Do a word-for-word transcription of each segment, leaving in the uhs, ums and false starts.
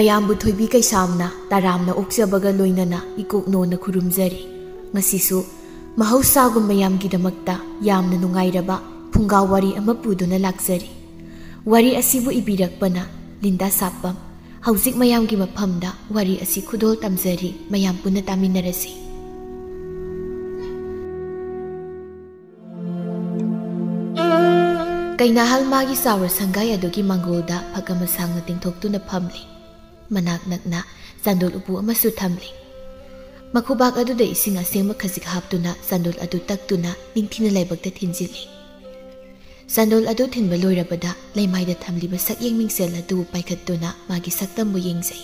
ꯃꯌꯥꯝꯕꯨ ꯊꯣꯏꯕꯤ ꯀꯩꯁꯥꯝꯅ ꯇꯔꯥꯝꯅ ꯑꯣꯛꯆꯕꯒ ꯂꯣꯏꯅꯅ ꯏꯀꯣꯛꯅꯣꯅ ꯈꯨꯔꯨꯝꯖꯔꯤ꯫ ꯉꯁꯤꯁꯨ ꯃꯍꯧꯁꯥꯒꯨꯝ ꯃꯌꯥꯝꯒꯤꯗꯃꯛꯇ ꯌꯥꯝꯅ ꯅꯨꯡꯉꯥꯏꯔꯕ ꯐꯨꯡꯒꯥ ꯋꯥꯔꯤ ꯑꯃ ꯄꯨꯗꯨꯅ ꯂꯥꯛꯆꯔꯤ꯫ ꯋꯥꯔꯤ ꯑꯁꯤꯕꯨ ꯏꯕꯤꯔꯛꯄꯅ ꯂꯤꯟꯗꯥ ꯁꯥꯞꯄꯝ꯫ ꯍꯧꯖꯤꯛ ꯃꯌꯥꯝꯒꯤ ꯃꯐꯝꯗ ꯋꯥꯔꯤ ꯑꯁꯤ ꯈꯨꯗꯣꯜ ꯇꯝꯖꯔꯤ, ꯃꯌꯥꯝ ꯄꯨꯟꯅ ꯇꯥꯃꯤꯟꯅꯔꯁꯤ꯫ ꯀꯩꯅꯥꯍꯜ ꯃꯥꯒꯤ ꯆꯥꯎꯔ ꯁꯪꯒꯥꯏ ꯑꯗꯨꯒꯤ ꯃꯥꯡꯒꯣꯜꯗ ꯐꯛ ꯑꯃ ꯁꯥꯡꯅ ꯇꯤꯡꯊꯣꯛꯇꯨꯅ ꯐꯝꯂꯤ꯫ ꯃꯅꯥꯛ ꯅꯛꯅ ꯆꯥꯟꯗꯣꯜ ꯎꯄꯨ ꯑꯃꯁꯨ ꯊꯝꯂꯤ꯫ ꯃꯈꯨꯕꯥꯛ ꯑꯗꯨꯗ ꯏꯁꯤꯡ ꯑꯁꯦꯡꯕ ꯈꯖꯤꯛ ꯍꯥꯞꯇꯨꯅ ꯆꯥꯟꯗꯣꯜ ꯑꯗꯨ ꯇꯛꯇꯨꯅ ꯅꯤꯡꯊꯤꯅ ꯂꯥꯏꯕꯛꯇ ꯊꯤꯟꯖꯤꯜꯂꯤ꯫ ꯆꯥꯟꯗꯣꯜ ꯑꯗꯨ ꯊꯤꯟꯕ ꯂꯣꯏꯔꯕꯗ ꯂꯩꯃꯥꯏꯗ ꯊꯝꯂꯤꯕ ꯁꯛꯌꯦꯡ ꯃꯤꯡꯁꯦꯜ ꯑꯗꯨ ꯄꯥꯏꯈꯠꯇꯨꯅ ꯃꯥꯒꯤ ꯁꯛꯇꯝꯕꯨ ꯌꯦꯡꯖꯩ꯫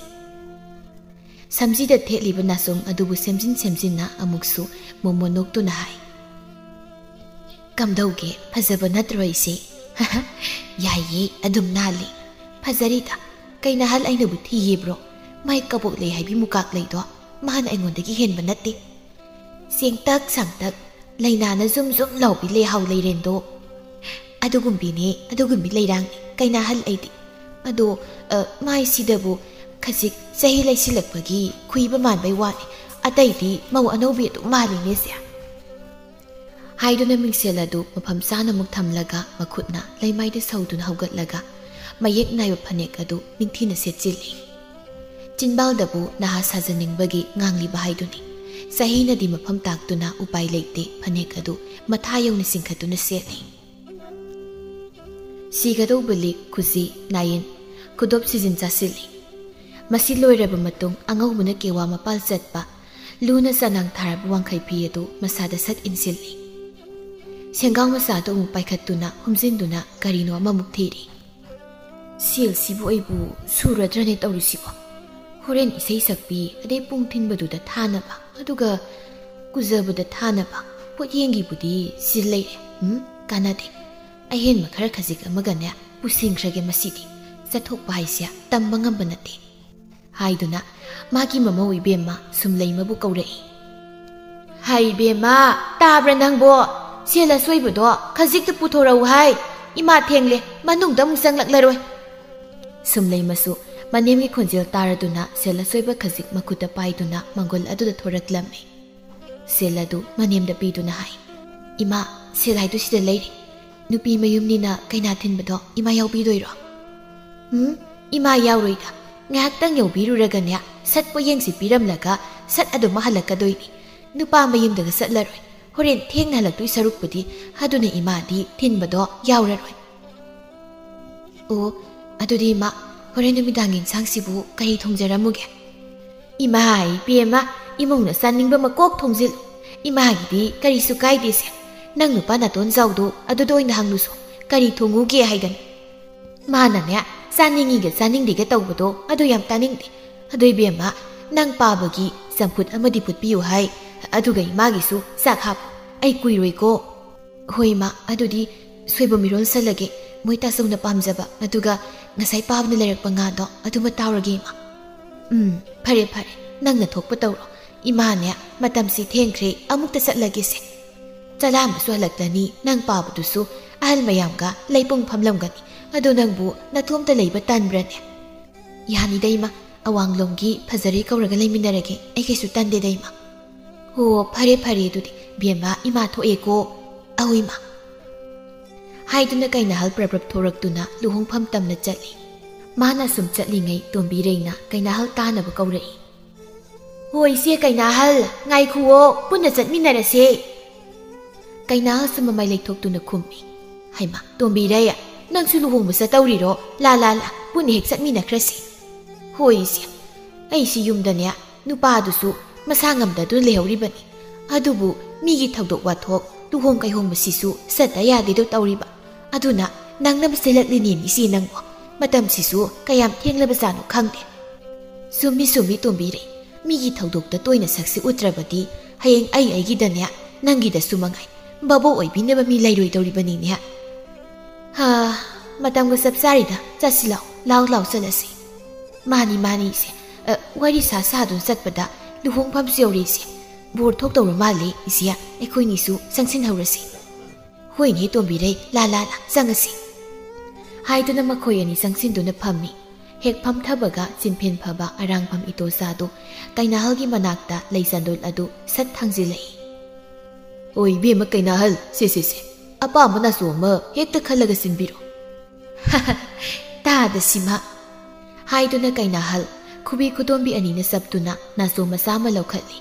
ꯁꯝꯖꯤꯗ ꯊꯦꯠꯂꯤꯕ ꯅꯥꯆꯣꯝ ꯑꯗꯨꯕꯨ ꯁꯦꯝꯖꯤꯟ ꯁꯦꯝꯖꯤꯟꯅ ꯑꯃꯨꯛꯁꯨ ꯃꯣꯃꯣꯟ ꯅꯣꯛꯇꯨꯅ ꯍꯥꯏ, "ꯀꯝꯗꯧꯒꯦ, ꯐꯖꯕ ꯅꯠꯇ꯭ꯔꯣ ꯑꯩꯁꯦ?" "ꯌꯥꯏꯌꯦ, ꯑꯗꯨꯝ ꯅꯥꯜꯂꯤ꯫ ꯐꯖꯔꯤꯗ, ꯀꯩꯅꯥꯍꯜ ꯑꯩꯅꯕꯨ ꯊꯤꯌꯦꯕ꯭ꯔꯣ? ꯃꯥꯏ ꯀꯕꯣꯛ ꯂꯩ ꯍꯥꯏꯕꯤ ꯃꯨꯀꯥꯛ ꯂꯩꯗꯣ ꯃꯥꯅ ꯑꯩꯉꯣꯟꯗꯒꯤ ꯍꯦꯟꯕ ꯅꯠꯇꯦ꯫ ꯆꯦꯡꯇꯛ ꯁꯥꯡꯇꯛ, ꯂꯩꯅꯥꯅ ꯖꯨꯝ ꯖꯨꯝ ꯂꯥꯎꯕꯤ ꯂꯩꯍꯥꯎ ꯂꯩꯔꯦꯟꯗꯣ꯫ ꯑꯗꯨꯒꯨꯝꯕꯤꯅꯦ, ꯑꯗꯨꯒꯨꯝꯕꯤ ꯂꯩꯔꯥꯡꯅꯤ ꯀꯩꯅꯥꯍꯜ ꯑꯩꯗꯤ꯫ ꯑꯗꯣ, ꯑ, ꯃꯥꯏꯁꯤꯗꯕꯨ ꯈꯖꯤꯛ ꯆꯍꯤ ꯂꯩꯁꯤꯜꯂꯛꯄꯒꯤ ꯈꯨꯏꯕ ꯃꯥꯟꯕꯩ ꯋꯥꯅꯤ, ꯑꯇꯩꯗꯤ ꯃꯧ ꯑꯅꯧꯕꯤ ꯑꯗꯨꯝ ꯃꯥꯜꯂꯤꯅꯦ ꯁꯦ"꯫ ꯍꯥꯏꯗꯨꯅ ꯃꯤꯡꯁꯦꯜ ꯑꯗꯨ ꯃꯐꯝ ꯆꯥꯅ ꯑꯃꯨꯛ ꯊꯝꯂꯒ ꯃꯈꯨꯠꯅ ꯂꯩꯃꯥꯏꯗ ꯁꯧꯗꯨꯅ ꯍꯧꯒꯠꯂꯒ ꯃꯌꯦꯛ ꯅꯥꯏꯕ ꯐꯅꯦꯛ ꯑꯗꯨ ꯅꯤꯡꯊꯤꯅ ꯁꯦꯠꯆꯤꯜꯂꯤ꯫ ꯆꯤꯟꯕꯥꯜꯗꯕꯨ ꯅꯍꯥ ꯁꯥꯖꯅꯤꯡꯕꯒꯤ ꯉꯥꯡꯂꯤꯕ ꯍꯥꯏꯗꯨꯅꯤ꯫ ꯆꯍꯤꯅꯗꯤ ꯃꯐꯝ ꯇꯥꯛꯇꯨꯅ ꯎꯄꯥꯏ ꯂꯩꯇꯦ, ꯐꯅꯦꯛ ꯑꯗꯨ ꯃꯊꯥ ꯌꯧꯅ ꯆꯤꯡꯈꯠꯇꯨꯅ ꯁꯦꯠꯂꯤ꯫ ꯁꯤꯒꯗꯧꯕ ꯂꯤꯛ, ꯈꯨꯖꯤ, ꯅꯥꯌꯤꯟ, ꯈꯨꯗꯣꯞ ꯁꯤꯖꯤꯟ ꯆꯥꯁꯤꯜꯂꯤ꯫ ꯃꯁꯤ ꯂꯣꯏꯔꯕ ꯃꯇꯨꯡ ꯑꯉꯧꯕꯅ ꯀꯦꯋꯥ ꯃꯄꯥꯜ ꯆꯠꯄ, ꯂꯨꯅ ꯆꯅꯥꯡ ꯊꯥꯔꯕ ꯋꯥꯡꯈꯩ ꯐꯤ ꯑꯗꯨ ꯃꯁꯥꯗ ꯁꯠ ꯏꯟꯁꯤꯜꯂꯤ꯫ ꯁꯦꯡꯒꯥꯎ ꯃꯆꯥꯗꯨ ꯑꯃꯨꯛ ꯄꯥꯏꯈꯠꯇꯨꯅ ꯍꯨꯝꯖꯤꯟꯗꯨꯅ ꯀꯔꯤꯅꯣ ꯑꯃꯃꯨꯛ ꯊꯤꯔꯤ꯫ "ꯁꯦꯜꯁꯤꯕꯨ ꯑꯩꯕꯨ ꯁꯨꯔꯗ꯭ꯔꯅꯦ ꯇꯧꯔꯤꯁꯤꯕꯣ? ꯍꯣꯔꯦꯟ ꯏꯁꯩ ꯁꯛꯄꯤ, ꯑꯗꯩ ꯄꯨꯡ ꯊꯤꯟꯕꯗꯨꯗ ꯊꯥꯅꯕ, ꯑꯗꯨꯒ ꯀꯨꯖꯕꯗ ꯊꯥꯅꯕ ꯄꯣꯠꯌꯦꯡꯒꯤꯕꯨꯗꯤ ꯁꯤꯜ ꯂꯩꯔꯦ꯫ ꯎꯝ, ꯀꯥꯟꯅꯗꯦ꯫ ꯑꯍꯦꯟꯕ ꯈꯔ ꯈꯖꯤꯛ ꯑꯃꯒꯅꯦ ꯄꯨꯁꯤꯟꯈ꯭ꯔꯒꯦ ꯃꯁꯤꯗꯤ꯫ ꯆꯠꯊꯣꯛꯄ ꯍꯥꯏꯁꯦ ꯇꯝꯕ ꯉꯝꯕ ꯅꯠꯇꯦ"꯫ ꯍꯥꯏꯗꯨꯅ ꯃꯥꯒꯤ ꯃꯃꯧ ꯏꯕꯦꯝꯃ ꯁꯨꯝꯂꯩꯃꯕꯨ ꯀꯧꯔꯛꯏ꯫ "ꯍꯥꯏ ꯏꯕꯦꯝꯃ, ꯇꯥꯕ꯭ꯔꯥ ꯅꯪꯕꯣ? ꯁꯦꯜ ꯑꯁꯣꯏꯕꯗꯣ ꯈꯖꯤꯛꯇ ꯄꯨꯊꯣꯔꯛꯎ ꯍꯥꯏ꯫ ꯏꯃꯥ ꯊꯦꯡꯂꯦ, ꯃꯅꯨꯡꯗ ꯑꯃꯨꯛ ꯆꯪꯂꯛꯂꯔꯣꯏ"꯫ ꯁꯨꯝꯂꯩꯃꯁꯨ ꯃꯅꯦꯝꯒꯤ ꯈꯣꯟꯖꯦꯜ ꯇꯥꯔꯗꯨꯅ ꯁꯦꯜ ꯑꯁꯣꯏꯕ ꯈꯖꯤꯛ ꯃꯈꯨꯠꯇ ꯄꯥꯏꯗꯨꯅ ꯃꯪꯒꯣꯜ ꯑꯗꯨꯗ ꯊꯣꯔꯛꯂꯝꯃꯤ꯫ ꯁꯦꯜ ꯑꯗꯨ ꯃꯅꯦꯝꯗ ꯄꯤꯗꯨꯅ ꯍꯥꯏ, "ꯏꯃꯥ, ꯁꯦꯜ ꯍꯥꯏꯗꯨ ꯁꯤꯗ ꯂꯩꯔꯦ꯫ ꯅꯨꯄꯤ ꯃꯌꯨꯝꯅꯤꯅ ꯀꯩꯅꯥ ꯊꯤꯟꯕꯗꯣ ꯏꯃꯥ ꯌꯥꯎꯕꯤꯗꯣꯏꯔꯣ?" "ꯎꯝ, ꯏꯃꯥ ꯌꯥꯎꯔꯣꯏꯗ꯫ ꯉꯥꯏꯍꯥꯛꯇꯪ ꯌꯧꯕꯤꯔꯨꯔꯒꯅꯦ, ꯁꯠ ꯄꯣꯌꯦꯡꯁꯤ ꯄꯤꯔꯝꯂꯒ ꯁꯠ ꯑꯗꯨꯝ ꯍꯜꯂꯛꯀꯗꯣꯏꯅꯤ꯫ ꯅꯨꯄꯥ ꯃꯌꯨꯝꯗꯒ ꯆꯠꯂꯔꯣꯏ꯫ ꯍꯣꯔꯦꯟ ꯊꯦꯡꯅ ꯍꯜꯂꯛꯇꯣꯏ ꯁꯔꯨꯛꯄꯨꯗꯤ ꯑꯗꯨꯅ ꯏꯃꯥꯗꯤ ꯊꯤꯟꯕꯗꯣ ꯌꯥꯎꯔꯔꯣꯏ꯫" "ꯑꯣ, ꯑꯗꯨꯗꯤ ꯏꯃꯥ, ꯍꯣꯔꯦꯟ ꯅꯨꯃꯤꯗꯥꯡꯒꯤ ꯏꯟꯁꯥꯡꯁꯤꯕꯨ ꯀꯔꯤ ꯊꯣꯡꯖꯔꯝꯃꯨꯒꯦ?" "ꯏꯃꯥ ꯏꯕꯦꯝꯃ, ꯏꯃꯨꯡꯅ ꯆꯥꯅꯤꯡꯕ ꯑꯃ ꯀꯣꯛ ꯊꯣꯡꯖꯤꯜꯂꯨ꯫ ꯏꯃꯥꯒꯤꯗꯤ ꯀꯔꯤꯁꯨ ꯀꯥꯏꯗꯦꯁꯦ꯫ ꯅꯪ ꯅꯨꯄꯥ ꯅꯥꯇꯣꯟ ꯆꯥꯎꯗꯣ ꯑꯗꯨꯗ ꯑꯣꯏꯅ ꯍꯪꯂꯨꯁꯣ꯫ ꯀꯔꯤ ꯊꯣꯡꯉꯨꯒꯦ ꯍꯥꯏꯗꯅ?" "ꯃꯥꯅꯅꯦ, ꯆꯥꯅꯤꯡꯉꯤꯒ ꯆꯥꯅꯤꯡꯗꯦꯒ ꯇꯧꯕꯗꯣ ꯑꯗꯨ ꯌꯥꯝ ꯇꯥꯅꯤꯡꯗꯦ꯫ ꯑꯗꯣ ꯏꯕꯦꯝꯃ, ꯅꯪ ꯄꯥꯕꯒꯤ ꯆꯝꯐꯨꯠ ꯑꯃꯗꯤ ꯐꯨꯠꯄꯤꯌꯨ ꯍꯥꯏ꯫ ꯑꯗꯨꯒ ꯏꯃꯥꯒꯤꯁꯨ ꯆꯥꯛ ꯍꯥꯞꯄꯨ꯫ ꯑꯩ ꯀꯨꯏꯔꯣꯏꯀꯣ꯫" "ꯍꯣꯏ ꯏꯃꯥ, ꯑꯗꯨꯗꯤ ꯁꯣꯏꯕꯨꯝ ꯏꯔꯣꯟꯁꯜꯂꯒꯦ꯫ ꯃꯣꯏ ꯇꯥꯆꯧꯅ ꯄꯥꯝꯖꯕ, ꯑꯗꯨꯒ ꯉꯁꯥꯏ ꯄꯥꯕꯅ ꯂꯩꯔꯛꯄ ꯉꯥꯗꯣ ꯑꯗꯨꯃ ꯇꯥꯎꯔꯒꯦ ꯏꯃꯥ꯫" "ꯎꯝ, ꯐꯔꯦ ꯐꯔꯦ, ꯅꯪꯅ ꯊꯣꯛꯄ ꯇꯧꯔꯣ꯫ ꯏꯃꯥꯅꯦ, ꯃꯇꯝꯁꯤ ꯊꯦꯡꯈ꯭ꯔꯦ, ꯑꯃꯨꯛꯇ ꯆꯠꯂꯒꯦꯁꯦ꯫ ꯆꯂꯥꯝꯕꯁꯨ ꯍꯜꯂꯛꯂꯅꯤ, ꯅꯪ ꯄꯥꯕꯗꯨꯁꯨ ꯑꯍꯜ ꯃꯌꯥꯝꯒ ꯂꯩꯄꯨꯡ ꯐꯝꯂꯝꯒꯅꯤ꯫ ꯑꯗꯣ ꯅꯪꯕꯨ ꯅꯇꯣꯝꯇ ꯂꯩꯕ ꯇꯟꯕ꯭ꯔꯅꯦ?" "ꯌꯥꯅꯤꯗ ꯏꯃꯥ, ꯑꯋꯥꯡꯂꯣꯝꯒꯤ ꯐꯖꯔꯦ ꯀꯧꯔꯒ ꯂꯩꯃꯤꯟꯅꯔꯒꯦ, ꯑꯩ ꯀꯩꯁꯨ ꯇꯟꯗꯦꯗ ꯏꯃꯥ꯫" "ꯑꯣ, ꯐꯔꯦ ꯐꯔꯦ, ꯑꯗꯨꯗꯤ ꯕꯦꯝꯃ, ꯏꯃꯥ ꯊꯣꯛꯑꯦꯀꯣ꯫" "ꯑꯧ ꯏꯃꯥ꯫" ꯍꯥꯏꯗꯨꯅ ꯀꯩꯅꯥꯍꯜ ꯄ꯭ꯔꯞ ꯄ꯭ꯔꯞ ꯊꯣꯔꯛꯇꯨꯅ ꯂꯨꯍꯣꯡꯐꯝ ꯇꯝꯅ ꯆꯠꯂꯤ꯫ ꯃꯥꯅ ꯁꯨꯝ ꯆꯠꯂꯤꯉꯩ ꯇꯣꯝꯕꯤꯔꯩꯅ ꯀꯩꯅꯥꯍꯜ ꯇꯥꯅꯕ ꯀꯧꯔꯛꯏ꯫ "ꯍꯣ ꯏꯆꯦ ꯀꯩꯅꯥꯍꯜ, ꯉꯥꯏꯈꯨꯑꯣ, ꯄꯨꯟꯅ ꯆꯠꯃꯤꯟꯅꯔꯁꯦ꯫" ꯀꯩꯅꯥꯍꯜꯁꯨ ꯃꯃꯥꯏ ꯂꯩꯊꯣꯛꯇꯨꯅ ꯈꯨꯝꯃꯤ꯫ "ꯍꯩꯃꯥ, ꯇꯣꯝꯕꯤꯔꯩ, ꯅꯪꯁꯨ ꯂꯨꯍꯣꯡꯕ ꯆꯠꯇꯧꯔꯤꯔꯣ? ꯂꯥ ꯂꯥ ꯂꯥ, ꯄꯨꯟꯅ ꯍꯦꯛ ꯆꯠꯃꯤꯟꯅꯈ꯭ꯔꯁꯤ꯫" "ꯍꯣꯏ ꯏꯆꯦ, ꯑꯩꯁꯤ ꯌꯨꯝꯗꯅꯦ ꯅꯨꯄꯥꯗꯨꯁꯨ ꯃꯁꯥ ꯉꯝꯗꯗꯨꯅ ꯂꯩꯍꯧꯔꯤꯕꯅꯤ꯫ ꯑꯗꯨꯕꯨ ꯃꯤꯒꯤ ꯊꯧꯗꯣꯛ ꯋꯥꯊꯣꯛ, ꯂꯨꯍꯣꯡ ꯀꯩꯍꯣꯡꯕꯁꯤꯁꯨ ꯆꯠꯇ ꯌꯥꯗꯦꯗꯣ ꯇꯧꯔꯤꯕ꯫ ꯑꯗꯨꯅ ꯅꯪꯅꯕ ꯁꯤꯜꯂꯛꯂꯤꯅꯦ ꯏꯆꯦ ꯅꯪꯕꯨ꯫ ꯃꯇꯝꯁꯤꯁꯨ ꯀꯌꯥꯝ ꯊꯦꯡꯂꯕꯖꯥꯠꯅꯣ ꯈꯪꯗꯦ꯫" "ꯆꯨꯝꯃꯤ ꯆꯨꯝꯃꯤ ꯇꯣꯝꯕꯤꯔꯩ, ꯃꯤꯒꯤ ꯊꯧꯗꯣꯛꯇ ꯇꯣꯏꯅ ꯁꯛꯁꯤ ꯎꯠꯇ꯭ꯔꯕꯗꯤ ꯍꯌꯦꯡ ꯑꯩ ꯑꯩꯒꯤꯗꯅꯦ, ꯅꯪꯒꯤꯗꯁꯨ ꯃꯉꯥꯏ, ꯚꯥꯕꯣꯛ ꯑꯣꯏꯕꯤꯅꯕ ꯃꯤ ꯂꯩꯔꯣꯏꯗꯧꯔꯤꯕꯅꯤꯅꯦ꯫" "ꯍꯥ, ꯃꯇꯝꯒ ꯆꯞ ꯆꯥꯔꯤꯗ, ꯆꯠꯁꯤ ꯂꯥꯎ, ꯂꯥꯎ ꯂꯥꯎ ꯆꯠꯂꯁꯤ꯫" "ꯃꯥꯅꯤ ꯃꯥꯅꯤ ꯏꯆꯦ, ꯑ, ꯋꯥꯔꯤ ꯁꯥ ꯁꯥꯗꯨꯅ ꯆꯠꯄꯗ ꯂꯨꯍꯣꯡꯐꯝꯁꯨ ꯌꯧꯔꯦ ꯏꯆꯦ꯫ ꯕꯣꯔ ꯊꯣꯛꯇꯧꯔ ꯃꯥꯜꯂꯦ ꯏꯆꯦ, ꯑꯩꯈꯣꯏꯅꯤꯁꯨ ꯆꯪꯁꯤꯟꯍꯧꯔꯁꯤ꯫" "ꯍꯣꯏꯅꯦ ꯇꯣꯝꯕꯤꯔꯩ, ꯂꯥ ꯂꯥ ꯂꯥ, ꯆꯪꯉꯁꯤ꯫" ꯍꯥꯏꯗꯨꯅ ꯃꯈꯣꯏ ꯑꯅꯤ ꯆꯪꯁꯤꯟꯗꯨꯅ ꯐꯝꯃꯤ꯫ ꯍꯦꯛ ꯐꯝꯊꯕꯒ ꯆꯤꯟꯐꯦꯟ ꯐꯕ ꯑꯔꯥꯡꯐꯝ ꯏꯇꯣꯆꯥꯗꯨ ꯀꯩꯅꯥꯍꯜꯒꯤ ꯃꯅꯥꯛꯇ ꯂꯩ ꯆꯟꯗꯣꯜ ꯑꯗꯨ ꯁꯠ ꯊꯥꯡꯖꯤꯜꯂꯛꯏ꯫ "ꯑꯣ ꯏꯕꯦꯝꯃ ꯀꯩꯅꯥꯍꯜ, ꯁꯦ ꯁꯦ ꯁꯦ, ꯑꯄꯥꯝꯕ ꯅꯥꯆꯣꯝ ꯑꯃ ꯍꯦꯛꯇ ꯈꯜꯂꯒ ꯁꯤꯟꯕꯤꯔꯣ꯫" "ꯇꯥꯗ ꯁꯤꯃ!" ꯍꯥꯏꯗꯨꯅ ꯀꯩꯅꯥꯍꯜ ꯈꯨꯕꯤ ꯈꯨꯗꯣꯝꯕꯤ ꯑꯅꯤꯅ ꯆꯞꯇꯨꯅ ꯅꯥꯆꯣꯝ ꯃꯆꯥ ꯑꯃ ꯂꯧꯈꯠꯂꯤ꯫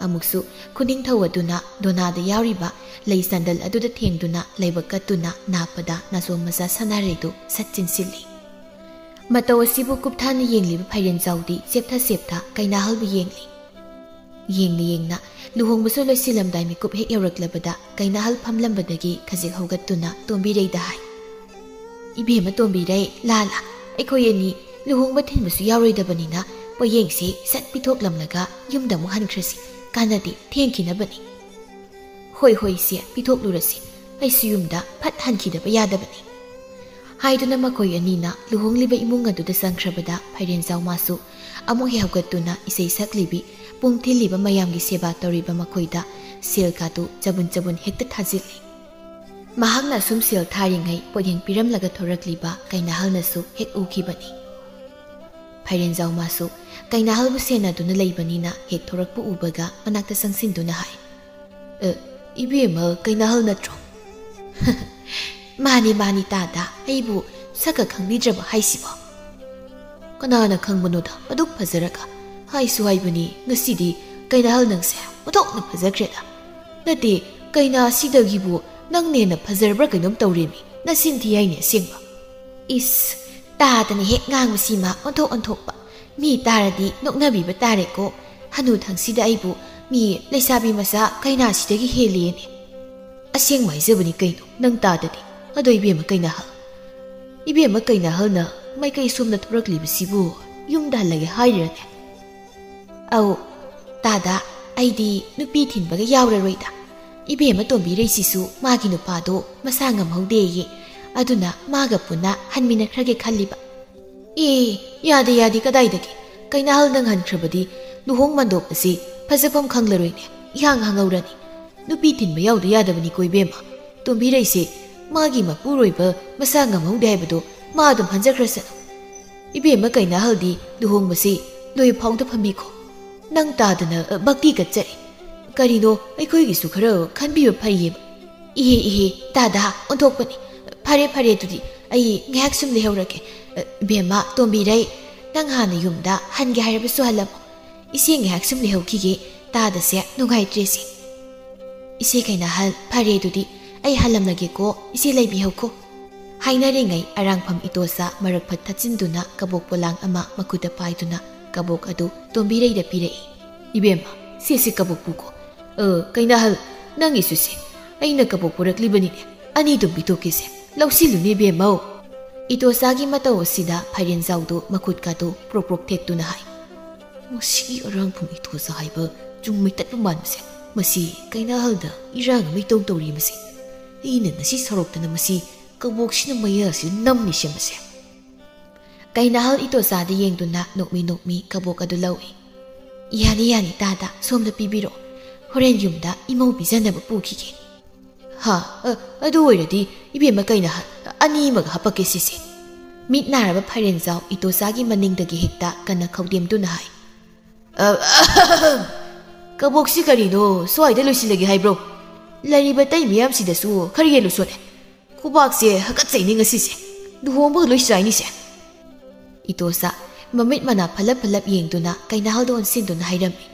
ꯑꯃꯨꯛꯁꯨ ꯈꯨꯅꯤꯡꯊꯧ ꯑꯗꯨꯅ ꯗꯣꯅꯥꯗ ꯌꯥꯎꯔꯤꯕ ꯂꯩ ꯆꯟꯗꯜ ꯑꯗꯨꯗ ꯊꯦꯡꯗꯨꯅ ꯂꯥꯏꯕꯛ ꯀꯠꯇꯨꯅ ꯅꯥꯞꯄꯗ ꯅꯥꯆꯣꯝ ꯃꯆꯥ ꯁꯅꯥꯔꯩꯗꯨ ꯁꯠ ꯆꯤꯟꯁꯤꯜꯂꯤ꯫ ꯃꯇꯧ ꯑꯁꯤꯕꯨ ꯀꯨꯞꯊꯥꯅ ꯌꯦꯡꯂꯤꯕ ꯐꯥꯏꯔꯦꯟꯖꯥꯎꯗꯤ ꯆꯦꯞꯊ ꯆꯦꯞꯊ ꯀꯩꯅꯥꯍꯜꯕꯨ ꯌꯦꯡꯂꯤ꯫ ꯌꯦꯡꯅ ꯌꯦꯡꯅ ꯂꯨꯍꯣꯡꯕꯁꯨ ꯂꯣꯏꯁꯤꯜꯂꯝꯗꯥꯏ ꯃꯤꯀꯨꯞ ꯍꯦꯛ ꯌꯧꯔꯛꯂꯕꯗ ꯀꯩꯅꯥꯍꯜ ꯐꯝꯂꯝꯕꯗꯒꯤ ꯈꯖꯤꯛ ꯍꯧꯒꯠꯇꯨꯅ ꯇꯣꯝꯕꯤꯔꯩꯗ ꯍꯥꯏ, "ꯏꯕꯦꯝꯃ ꯇꯣꯝꯕꯤꯔꯩ, ꯂꯥ ꯂꯥ, ꯑꯩꯈꯣꯏ ꯑꯅꯤ ꯂꯨꯍꯣꯡꯕ ꯊꯤꯟꯕꯁꯨ ꯌꯥꯎꯔꯣꯏꯗꯕꯅꯤꯅ ꯄꯣꯌꯦꯡꯁꯦ ꯁꯠ ꯄꯤꯊꯣꯛꯂꯝꯂꯒ ꯌꯨꯝꯗ ꯑꯃꯨꯛ ꯍꯟꯈ꯭ꯔꯁꯤ, ꯀꯥꯟꯅꯗꯦ, ꯊꯦꯡꯈꯤꯅꯕꯅꯤ꯫" "ꯍꯣꯏ ꯍꯣꯏ ꯏꯆꯦ, ꯄꯤꯊꯣꯛꯂꯨꯔꯁꯤ, ꯑꯩꯁꯨ ꯌꯨꯝꯗ ꯐꯠ ꯍꯟꯈꯤꯗꯕ ꯌꯥꯗꯕꯅꯤ꯫" ꯍꯥꯏꯗꯨꯅ ꯃꯈꯣꯏ ꯑꯅꯤꯅ ꯂꯨꯍꯣꯡꯂꯤꯕ ꯏꯃꯨꯡ ꯑꯗꯨꯗ ꯆꯪꯈ꯭ꯔꯕꯗ ꯐꯩꯔꯦꯟꯖꯥꯎ ꯃꯥꯁꯨ ꯑꯃꯨꯛ ꯍꯦꯛ ꯍꯧꯒꯠꯇꯨꯅ ꯏꯁꯩ ꯁꯛꯂꯤꯕꯤ, ꯄꯨꯡ ꯊꯤꯜꯂꯤꯕ ꯃꯌꯥꯝꯒꯤ ꯁꯦꯕꯥ ꯇꯧꯔꯤꯕ ꯃꯈꯣꯏꯗ ꯁꯦꯜ ꯀꯥꯗꯨ ꯆꯕꯨꯟ ꯆꯕꯨꯟ ꯍꯦꯛꯇ ꯊꯥꯖꯤꯜꯂꯤ꯫ ꯃꯍꯥꯛꯅ ꯑꯁꯨꯝ ꯁꯦꯜ ꯊꯥꯔꯤꯉꯩ ꯄꯣꯠꯌꯦꯡ ꯄꯤꯔꯝꯂꯒ ꯊꯣꯔꯛꯂꯤꯕ ꯀꯩꯅꯥꯍꯜꯅꯁꯨ ꯍꯦꯛ ꯎꯈꯤꯕꯅꯤ꯫ ꯐꯩꯔꯦꯟꯖꯥꯎ ꯃꯥꯁꯨ ꯀꯩꯅꯥꯍꯜꯕꯨ ꯁꯦꯟꯅꯗꯨꯅ ꯂꯩꯕꯅꯤꯅ ꯍꯦꯛ ꯊꯣꯔꯛꯄ ꯎꯕꯒ ꯃꯅꯥꯛꯇ ꯆꯪꯁꯤꯟꯗꯨꯅ ꯍꯥꯏ, "ꯑ, ꯏꯕꯦꯝꯃ ꯀꯩꯅꯥꯍꯜ ꯅꯠꯇ꯭ꯔꯣ?" "ꯃꯥꯅꯤ, ꯃꯥꯅꯤ ꯇꯥꯗ, ꯑꯩꯕꯨ ꯁꯛꯀ ꯈꯪꯕꯤꯗ꯭ꯔꯕ ꯍꯥꯏꯁꯤꯕꯣ?" "ꯀꯅꯥꯅ ꯈꯪꯕꯅꯣꯗ, ꯑꯗꯨꯛ ꯐꯖꯔꯒ꯫ ꯍꯥꯏꯁꯨ ꯍꯥꯏꯕꯅꯤ, ꯉꯁꯤꯗꯤ ꯀꯩꯅꯥꯍꯜ ꯅꯪꯁꯦ ꯑꯣꯟꯊꯣꯛꯅ ꯐꯖꯈ꯭ꯔꯦꯗ꯫ ꯅꯠꯇꯦ, ꯀꯩꯅꯥ ꯑꯁꯤꯗꯒꯤꯕꯨ ꯅꯪꯅ ꯍꯦꯟꯅ ꯐꯖꯔꯕ꯭ꯔꯥ ꯀꯩꯅꯣꯝ ꯇꯧꯔꯦꯃꯤ, ꯅꯆꯤꯟ ꯊꯤ ꯍꯥꯏꯅꯤ ꯑꯁꯦꯡꯕ꯫" "ꯏꯁ, ꯇꯥꯗꯅ ꯍꯦꯛ ꯉꯥꯡꯕꯁꯤꯃ ꯑꯣꯟꯊꯣꯛ ꯑꯣꯟꯊꯣꯛꯄ꯫ ꯃꯤ ꯇꯥꯔꯗꯤ ꯅꯣꯛꯅꯕꯤꯕ ꯇꯥꯔꯦꯀꯣ꯫ ꯍꯅꯨꯊꯪꯁꯤꯗ ꯑꯩꯕꯨ ꯃꯤ ꯂꯩꯁꯥꯕꯤ ꯃꯆꯥ ꯀꯩꯅꯥꯁꯤꯗꯒꯤ ꯍꯦꯜꯂꯦꯅꯦ꯫ ꯑꯁꯦꯡꯕ ꯍꯥꯏꯖꯕꯅꯤ ꯀꯩꯅꯣ, ꯅꯪ ꯇꯥꯗꯗꯤ꯫ ꯑꯗꯣ ꯏꯕꯦꯝꯃ ꯀꯩꯅꯥꯍꯜ, ꯏꯕꯦꯝꯃ ꯀꯩꯅꯥꯍꯜꯅ ꯃꯥꯏꯀꯩ ꯁꯣꯝꯗ ꯊꯣꯔꯛꯂꯤꯕꯁꯤꯕꯨ ꯌꯨꯝꯗ ꯍꯜꯂꯒꯦ ꯍꯥꯏꯔꯤꯔꯅꯦ?" "ꯑꯧ, ꯇꯥꯗ, ꯑꯩꯗꯤ ꯅꯨꯄꯤ ꯊꯤꯟꯕꯒ ꯌꯥꯎꯔꯔꯣꯏꯗ꯫ ꯏꯕꯦꯝꯃ ꯇꯣꯝꯕꯤꯔꯩꯁꯤꯁꯨ ꯃꯥꯒꯤ ꯅꯨꯄꯥꯗꯣ ꯃꯁꯥ ꯉꯝꯍꯧꯗꯦꯌꯦ꯫ ꯑꯗꯨꯅ ꯃꯥꯒ ꯄꯨꯟꯅ ꯍꯟꯃꯤꯟꯅꯈ꯭ꯔꯒꯦ ꯈꯜꯂꯤꯕ꯫" "ꯑꯦ, ꯌꯥꯗꯦ, ꯌꯥꯗꯦ, ꯀꯗꯥꯏꯗꯒꯤ? ꯀꯩꯅꯥꯍꯜ ꯅꯪ ꯍꯟꯈ꯭ꯔꯕꯗꯤ ꯂꯨꯍꯣꯡ ꯃꯟꯗꯣꯞ ꯑꯁꯤ ꯐꯖꯐꯝ ꯈꯪꯂꯔꯣꯏꯅꯦ, ꯏꯍꯥꯡ ꯍꯥꯡꯍꯧꯔꯅꯤ꯫ ꯅꯨꯄꯤ ꯊꯤꯟꯕ ꯌꯥꯎꯗ ꯌꯥꯗꯕꯅꯤꯀꯣ ꯏꯕꯦꯝꯃ꯫ ꯇꯣꯝꯕꯤꯔꯩꯁꯦ ꯃꯥꯒꯤ ꯃꯄꯨꯔꯣꯏꯕ ꯃꯁꯥ ꯉꯝꯍꯧꯗꯦ ꯍꯥꯏꯕꯗꯣ ꯃꯥ ꯑꯗꯨꯝ ꯍꯟꯖꯈ꯭ꯔꯁꯅꯨ꯫" "ꯏꯕꯦꯝꯃ ꯀꯩꯅꯥꯍꯜꯗꯤ ꯂꯨꯍꯣꯡꯕꯁꯤ ꯂꯣꯏ ꯐꯥꯎꯗ ꯐꯝꯕꯤꯈꯣ꯫ ꯅꯪ ꯇꯥꯗꯅ, ꯑ, ꯚꯛꯇꯤ ꯀꯠꯆꯔꯤ꯫ ꯀꯔꯤꯅꯣ, ꯑꯩꯈꯣꯏꯒꯤꯁꯨ ꯈꯔ ꯈꯟꯕꯤꯕ ꯐꯩꯌꯦꯕ꯫ ꯏꯍꯦ, ꯏꯍꯦ, ꯇꯥꯗ ꯑꯣꯟꯊꯣꯛꯄꯅꯤ꯫ ꯐꯔꯦ, ꯐꯔꯦ, ꯑꯗꯨꯗꯤ ꯑꯩ ꯉꯥꯏꯍꯥꯛ ꯁꯨꯝ ꯂꯩꯍꯧꯔꯒꯦ꯫ ꯑ, ꯏꯕꯦꯝꯃ ꯇꯣꯝꯕꯤꯔꯩ, ꯅꯪ ꯍꯥꯟꯅ ꯌꯨꯝꯗ ꯍꯟꯒꯦ ꯍꯥꯏꯔꯕꯁꯨ ꯍꯜꯂꯝꯃꯣ꯫ ꯏꯆꯦ ꯉꯥꯏꯍꯥꯛ ꯁꯨꯝ ꯂꯩꯍꯧꯈꯤꯒꯦ, ꯇꯥꯗꯁꯦ ꯅꯨꯡꯉꯥꯏꯇ꯭ꯔꯦꯁꯦ꯫" "ꯏꯆꯦ ꯀꯩꯅꯥꯍꯜ, ꯐꯔꯦ ꯑꯗꯨꯗꯤ, ꯑꯩ ꯍꯜꯂꯝꯂꯒꯦꯀꯣ, ꯏꯆꯦ ꯂꯩꯕꯤꯍꯧꯀꯣ꯫" ꯍꯥꯏꯅꯔꯤꯉꯩ ꯑꯔꯥꯡꯐꯝ ꯏꯇꯣꯆꯥ ꯃꯔꯛꯐꯠ ꯊꯠꯆꯤꯟꯗꯨꯅ ꯀꯕꯣꯛ ꯄꯣꯂꯥꯡ ꯑꯃ ꯃꯈꯨꯠꯇ ꯄꯥꯏꯗꯨꯅ ꯀꯕꯣꯛ ꯑꯗꯨ ꯇꯣꯝꯕꯤꯔꯩꯗ ꯄꯤꯔꯛꯏ꯫ "ꯏꯕꯦꯝꯃ, ꯁꯦ, ꯁꯦ, ꯀꯕꯣꯛ ꯄꯨꯀꯣ꯫ ꯑ, ꯀꯩꯅꯥꯍꯜ, ꯅꯪꯒꯤꯁꯨ ꯁꯦ, ꯑꯩꯅ ꯀꯕꯣꯛ ꯄꯨꯔꯛꯂꯤꯕꯅꯤꯅꯦ, ꯑꯅꯤꯗꯨꯝ ꯄꯤꯊꯣꯛꯀꯦꯁꯦ, ꯂꯧꯁꯤꯜꯂꯨꯅꯦ ꯏꯕꯦꯝꯃꯧ꯫" ꯏꯇꯣꯆꯥꯒꯤ ꯃꯇꯧ ꯑꯁꯤꯗ ꯐꯥꯏꯔꯦꯟꯖꯥꯎꯗꯨ ꯃꯈꯨꯠꯀꯥꯗꯨ ꯄ꯭ꯔꯣꯛ ꯄ꯭ꯔꯣꯛ ꯊꯦꯛꯇꯨꯅ ꯍꯥꯏ꯫ "ꯃꯁꯤꯒꯤ ꯑꯔꯥꯡꯐꯝ ꯏꯇꯣꯆꯥ ꯍꯥꯏꯕ ꯆꯨꯝꯃꯩ ꯇꯠꯄ ꯃꯥꯟꯕꯁꯦ, ꯃꯁꯤ ꯀꯩꯅꯥꯍꯜꯗ ꯏꯔꯥꯡ ꯑꯃ ꯏꯇꯧ ꯇꯧꯔꯤ ꯃꯁꯤ꯫ ꯑꯩꯅ ꯉꯁꯤ ꯁꯥꯎꯔꯛꯇꯅ ꯃꯁꯤ ꯀꯕꯣꯛꯁꯤꯅ ꯃꯌꯥꯁꯤꯗ ꯅꯝꯅꯤꯁꯦ ꯃꯁꯦ꯫" ꯀꯩꯅꯥꯍꯜ ꯏꯇꯣꯆꯥꯗ ꯌꯦꯡꯗꯨꯅ ꯅꯣꯛꯃꯤ ꯅꯣꯛꯃꯤ ꯀꯕꯣꯛ ꯑꯗꯨ ꯂꯧꯏ꯫ "ꯌꯥꯅꯤ, ꯌꯥꯅꯤ, ꯇꯥꯗ, ꯁꯣꯝꯗ ꯄꯤꯕꯤꯔꯣ꯫ ꯍꯣꯔꯦꯟ ꯌꯨꯝꯗ ꯏꯃꯧ ꯄꯤꯖꯅꯕ ꯄꯨꯈꯤꯒꯦ꯫" "ꯍꯥ? ꯑ, ꯑꯗꯨ ꯑꯣꯏꯔꯗꯤ ꯏꯕꯦꯝꯃ ꯀꯩꯅꯥꯍꯜ, ꯑꯅꯤꯃꯛ ꯍꯥꯄꯛꯀꯦ ꯁꯤꯁꯦ꯫" ꯃꯤꯠ ꯅꯥꯔꯕ ꯐꯥꯏꯔꯦꯟꯖꯥꯎ ꯏꯇꯣꯆꯥꯒꯤ ꯃꯅꯤꯡꯗꯒꯤ ꯍꯦꯛꯇ ꯀꯟꯅ ꯈꯧꯗꯦꯝꯗꯨꯅ ꯍꯥꯏ꯫ "ꯑ, ꯀꯕꯣꯛꯁꯤ ꯀꯔꯤꯅꯣ, ꯁ꯭ꯋꯥꯏꯗ ꯂꯣꯏꯁꯤꯜꯂꯒꯦ ꯍꯥꯏꯕ꯭ꯔꯣ? ꯂꯩꯔꯤꯕ ꯑꯇꯩ ꯃꯤꯌꯥꯝꯁꯤꯗꯁꯨ ꯈꯔ ꯌꯦꯜꯂꯨꯁꯣꯅꯦ꯫ ꯈꯨꯕꯥꯛꯁꯦ ꯍꯥꯀꯠꯆꯩꯅꯦ ꯉꯁꯤꯁꯦ꯫ ꯂꯨꯍꯣꯡꯕꯒ ꯂꯣꯏ ꯆꯥꯏꯅꯤꯁꯦ꯫" ꯏꯇꯣꯆꯥ ꯃꯃꯤꯠ ꯃꯅꯥ ꯐꯂꯞ ꯐꯂꯞ ꯌꯦꯡꯗꯨꯅ ꯀꯩꯅꯥꯍꯜꯗ ꯑꯣꯟꯁꯤꯟꯗꯨꯅ ꯍꯥꯏꯔꯝꯃꯤ꯫